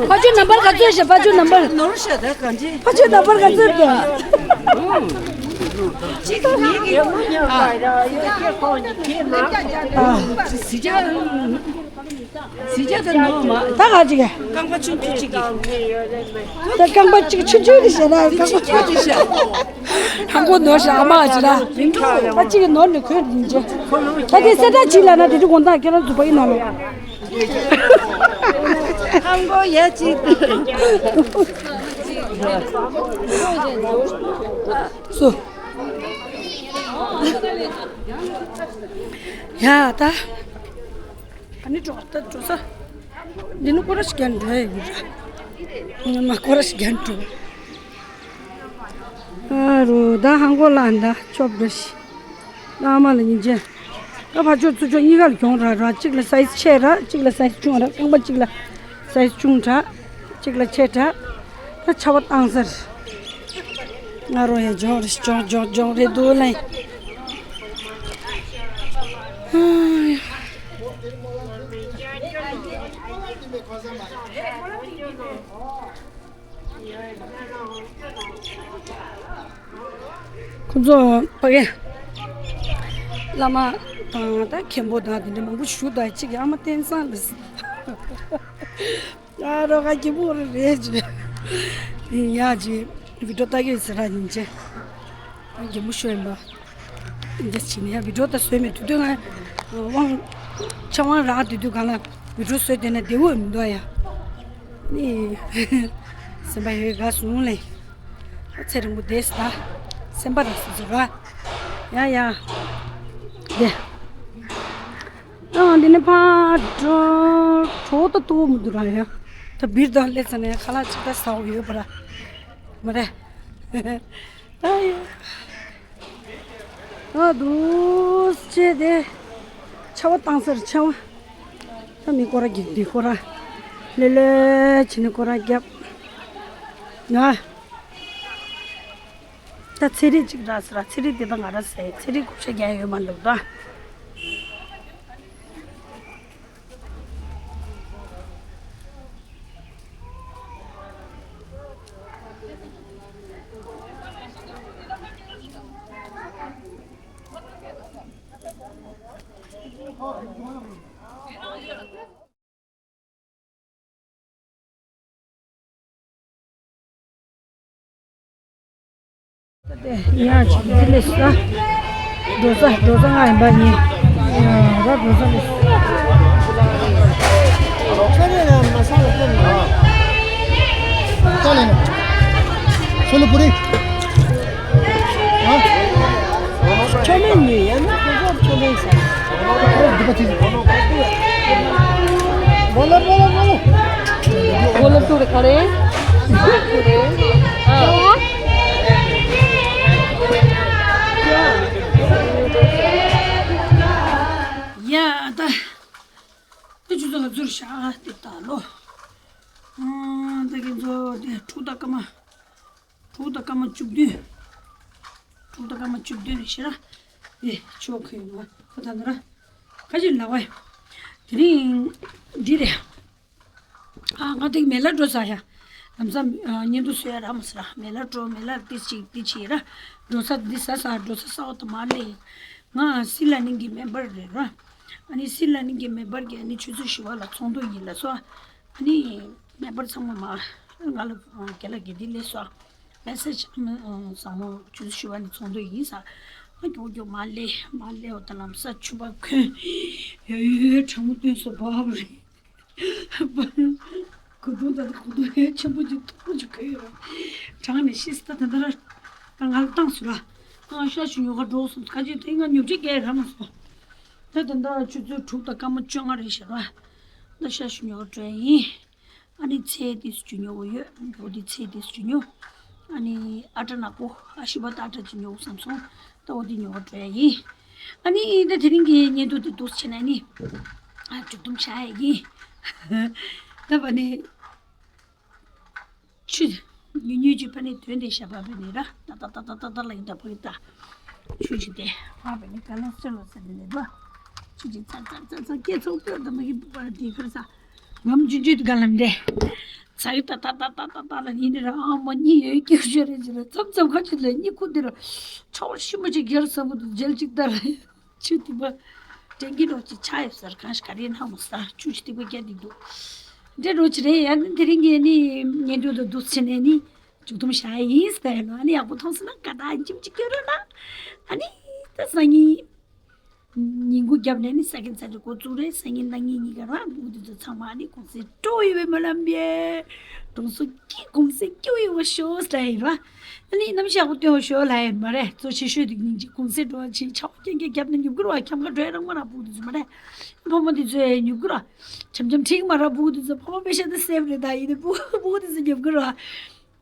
ཕ་ཆོས་ནམ་བར་ག་ཚོད་ཤི་ཕ་ཆོས་ནམ་བར། ནོར་ཤ་ད་ག་འདྲས། ཕ་ཆོས་ནམ་བར་ག་ཚོད་དེ། ཅིག་ངེད་ཀྱི་ཨ། ཨ། གཟི་བརྗིད་གཟི་བརྗིད་ད་ནོར་མ། ད་ག་ཅིག་རྐང་པ་ཆུང་ཆུང་ཅིག་གི། ད་རྐང་པ་ཅིག་ཆུང་ཆུང་དེ་བྱས་ན་རྐང་པ་ཆུང་ཆུང་དེ་བྱས། ཧང་གོ་ནོར་ཤ་ཨ་མ་ཅི་ར། ད་ཅིག་ནོར་ནི་གོས་ཡིན་ཅེ། ད་དེ་སེ་ད་ཅིག་ལ་ན་དེ་དུ་དགོང་དག་ཁྱེད་རང་ཚོ་པ་ཡིན་ན་ལོ། ཧང་གོ་ཡ་ཅིག་སུ། ཡ་ད། ཨ་ནི་འགྲོ་ད་འགྲོ་ས། འདི་ནི་སྐོར་ར་ཞིག་རྒྱན་འགྲོ་ཡ་ཡིན་ར། ང་མ་སྐོར་ར་ཞིག་རྒྱན་འགྲོ། ཨ་རོ་ད་ཧང་གོ་ལ་ད་ཆོབ་འགྲོ་ཤི། ཨ་མ་ལ་ཉིན་ཅན། ད་ཕ་ཆོས་ཚུ་ཆོས་གཉིས་ཀ་ལ་གྱོང་རག་ར་གཅིག་ལ་སའི་ཛི་ཆེ་ར་གཅིག་ལ་སའི་ཛི་ཆུང་ར་རྐང་པ་གཅིག་ལ་སའི་ཛི་ཆུང་དྲག་གཅིག་ལ་ཆེ་དྲག་ད་ཆ་བ་བཏང་ཟེར། ང་རོ་ཡ་ལྗོངས་རེ་ལྗོངས་ལྗོངས་ལྗོངས་རེ་འདུག་ལེ། ཁོ་ཚོ་ཕ་གི་བླ་མ་དང་ད་མཁན་པོ་དང་དེ་འདྲ་མང་པོ་ཞུ་ད་གཅིག་ཨ་མ་བསྟན་བཟང་ལ། ཨ་རོ་ག་གི་བུ་རེད་ཅེ། ཡ་ཅེ། བི་ཌིའོ་ལྟ་གི་ཟེར་ར་ཡིན་ཅེ། གི་མུ་ཤོས་ཡིན་པ། འདི་ཕྱིན་ཡ་བི་ཌིའོ་ལྟ་བཟོས་མེད་དུས་དུས་ང་། དབང་། ཆ་དབང་རག་དུས་དུས་གང་ལ་བི་ཌིའོ་བཟོས་བསྡད་ན་བདེ་བོ་མི་འདུག་ཡ། ནི། སེམས་པ་ཡོད་དགའ་སོང་ལེ། ཚེ་རིང་པོ་བསྡད་ད། སེམས་པ་རག་སོང་ཟེར་ར། ཡ་ཡ། བསྡད། ཨ་འདི་ནས་ཕར་འགྲོ། གྲོགས་ད་ལྟོ་མི་འདུག་ར་ཡ། ད་བིར་དང་སླེབས་ཚར་ནས་ཁ་ལག་ཅིག་ད་ཟ་འོ་ཡོད་པ་ར། མ་རེད། ཨ་ཡ། ཨ་འདུག་སེ་བྱས་ཏེ། ཆར་པ་བཏང་ཚར་ཆར་པ། ད་མི་སྐོར་ར་རྒྱག་འདི་སྐོར་ར། ལེ་ལེ་བྱས་ནས་སྐོར་ར་རྒྱབ། ང་། ད་ཚེ་རིང་གཅིག་རག་སོང་ར། ཚེ་རིང་དེ་ད་ང་རང་ཟས། ཚེ་རིང་བགོ་བཤའ་རྒྱག་ཡོད་མ་འདུག་ད། ཡ་ཅིག་འདི་ལས་ས། འགྲོ་ས་འགྲོ་ས་ང་ཡིན་པ་ཉིད། ཡ་ར་འགྲོ་ས་ལས་ས། ཁྱོད་རེ་ལ་མ་ས་ལ་ཕེབས་ནས། ཅ་ལེ་ན། ཤོ་ལོ་པུ་རི། ཨ། ཁྱོད་མེད་ནི་ཡ་ན་ཁོ་ཚོར་ཁྱོད་མེད་ས། ཨོ་འདི་པ་ཅི། བོ་ལ་བོ་ལ་བོ་ལ། བོ་ལ་ཏུ་རེ་ཁ་རེ། ཏུ་རེ། ཨ། ཡ་ད། དེ་ཆུ་ཚོད་ལ་ཚུར་བཞག་དེ་ད་ལོ། ཨ་ད་གིན་ཚོ་དེ་དྲུག་དང་སྐར་མ། དྲུག་དང་སྐར་མ་བཅུ་བདུན། དྲུག་དང་སྐར་མ་བཅུ་བདུན་རེད་ཤི་ར། དེ་ཆོ་ཁོས་ཡོང་བ་ཁོ་ད་ནི་ར། ཁ་ཅིག་ལ་བ། དེ་རིང་འདི་རེད། ཨ་ང་དེ་མེ་ལ་འགྲོ་ས་ཡ། ལམ་སང་ཨ་བརྙན་ཐུང་བཟོ་ཡ་རག་མ་སོང་ར། མེ་ལ་འགྲོ། མེ་ལ་ཏི་ཅིག་ཏི་ཅིག་ར། འགྲོ་ས་འདི་ས་ས་འགྲོ་ས་ས་འོག་ཏུ་མ་ལེ། ང་སི་ལ་ནིང་གི་མེམ་བར་རེད་ར། ཨ་ནི་སི་ལ་ནིང་གི་མེམ་བར་གྱི་ཨ་ནི་ཆུ་ཚོད་བཞི་པ་ལ་ཚོགས་འདུ་ཡིན་ལ་སོ། ཨ་ནི་མེམ་བར་ཚང་མ་མ་ང་ལ་རྒན་ལགས་ཀྱིས་འདི་སླེབས་སོ། མེ་སེ་ཇི་བཟང་མོ་ཆུ་ཚོད་བཞི་པ་ནས་ཚོགས་འདུ་ཡིན་ས། ཨ་མགྱོགས་མགྱོགས་མ་སླེབས་མ་སླེབས་འོ་ད་ལམ་སང་ཆུ་བ་གོན། ཡོ་ཡོ་གྲང་མོ་སྟོན་སོ་བབ་རེད། གོས་ཐུང་ད་གོས་ཐུང་ཧེ་ཆེན་པོ་ཅིག་མཐུག་པོ་ཅིག་གོན་ཡོད་རེད། གྲང་ནས་ཤི་སྟ་ད་ད་ར། ད་ང་ལ་བཏང་སོང་ར། ཨ་ཤ་ཞུ་ཉོ་ག་འགྲོ་སོང་ཁ་ཅིག་དེ་ང་ཉོ་ཆ་རྒྱག་རག་མ་སོང་། ད་ད་ད་ཆུ་ཚོད་དྲུག་དང་སྐར་མ་བཅོ་ལྔ་རེད་ཤག་ར། ད་ཤ་ཞུ་ཉོ་ག་འགྲོ་ཡ་ཡིན། ཨ་ནི་ཚལ་དེ་ཚོ་ཅིག་ཉོ་དགོས་ཡོད། འོ་དེ་ཚལ་དེ་ཚོ་ཅིག་ཉོ། ཨ་ནི་ཨ་ཊ་ནག་པོ་ཨ་ཤི་བ་ད་ཨ་ཊ་ཅིག་ཉོ་དགོས་བསམ་སོང་། ད་འོ་དེ་ཉོ་བར་འགྲོ་ཡ་ཡིན། ཨ་ནི་ད་དེ་རིང་གི་བརྙན་ཐུང་དེ་འདུག་སེ་བྱས་ནས་ནི། ཨ་མཇུག་སྡོམ་བྱ་ཡ་ཡིན། ད་བ་ནི། ཆུ། ཉུང་ཉུང་ཅིག་ཕ་ནི་དོན་དེ་ཞབས་པ་བས་ནི་ར་ཏ་ཏ་ཏ་ལ་ཡིན་ད་ཕ་གི་ཏ། ཆུ་ཅིག་དེ་ཕ་བས་ནི་ག་ལ་སེ་ལོ་ཟེར་ནི་ནི་ར། ཆུ་ཅིག་ཚ་ཚ་ཚ་ཚ་སྐད་ཚོགས་པོས་ད་མ་གི་པ་དེ་ཁར་ས། ངམ་ཅུ་ཅུ་དུ་ག་ལམ་དེ། ཚ་གི་ཏ་ཏ་ཏ་ལ་ཡིན་ནི་ར་ཨ་མ་གཉིད་ཡོད་སྐྱོ་ཤོས་རེད་ཅི་ར་མཚམས་མཚམས་ཁ་ཆུ་ལ་གཉིད་ཁུག་དེ་ར། ཆོག་ཤི་མ་ཅིག་རྒྱལ་ས་མོ་དུ་མཇལ་ཅིག་ཏ་ར། ཆུ་ཐིགས་པ། དྲན་གྱི་རོགས་ཀྱི་ཆ་ཡོད་ཟེར་གང་ཞིག་ག་རེ་ན་མོ་ས་ཆུ་ཆུ་ཐིགས་པ་རྒྱ་དེ་འདུག་འདྲེ་རོགས་ཀྱི་རེད་ཡ་ནི་དེ་རིང་གི་ནི་ཉེ་དུ་དུ་འདུག་ཕྱི་ནས་ནི་མཇུག་སྡོམ་བྱ་ཡ་ཡིན་ཟེར་ཡ་ནོ། ཨ་ནི་ཡག་པོ་མཐོང་སོང་ན་ཀ་ད་འཇིམ་གཅིག་སྐྱོ་རོགས་གནང་། ཨ་ནི་ད་སང་ཉིན་ཉིན་གུང་རྒྱབ་ནས་ནི་ས་ཁན་ཚ་དྲི་འགོ་བཙུགས་རེད། སང་ཉིན་གནངས་ཉིན་གཉིས་ཀ་རང་འདུག་དེ་ཚོ་ཚང་མ་ཨ་ནི་གུང་སེང་སྤྲོ་ཡོད་པའི་མ་ལམ་པས་གྲོང་ཚོ་སྐྱིད་གུང་སེང་སྐྱིད་ཡོད་པ་ཤོག་ཟེར་ཡ་ཡིན་ར། ཨ་ནི་རྣམ་ཤེས་ཡག་པོ་སྟོན་པ་ཤོག་ལ་ཡིན་མ་རེད། གཙོ་ཆེ་ཤོས་དེ་སྙིང་རྗེ་གུང་སེང་འགྲོ་བ་ཆེ་ཆ་བ་རྐྱང་རྐྱང་རྒྱབ་ན་ཉོབ་གི་ར་བ་ཁྱམ་ཁ་འགྲོ་ཡ་རང་མ་ར་སྤུ་གུ་དེ་ཚོ་མ་རེད། ཕོ་མོ་དེ་ཚོ་ཡ་ཉོབ་གི་ར་འཆམ་འཆམ་ཁྲིག་མ་ར་སྤུ་གུ་དེ་ཚོ་ཕོ་མོ་པེ་ཤ་དེ་སེབ་རེད། ད་ཡིན་ནི་སྤུ་སྤུ་གུ་དེ་ཚོ་ཉོབ་གི་ར།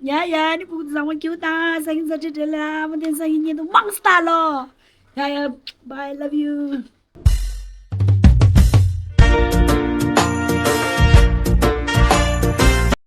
ཡ་ཡ་ཨ་ནི་སྤུ་གུ་དེ་ཚོ་ཚང་མ་སྐྱིད་པོ་དང་ས་ཁན་ས་ཁྲི་བྲེལ་ལ་མ་དེ་ས་ཁན་ཉེ་དུ་མང་སྟ་ལོ། ཡ་ཡ། Bye, love you.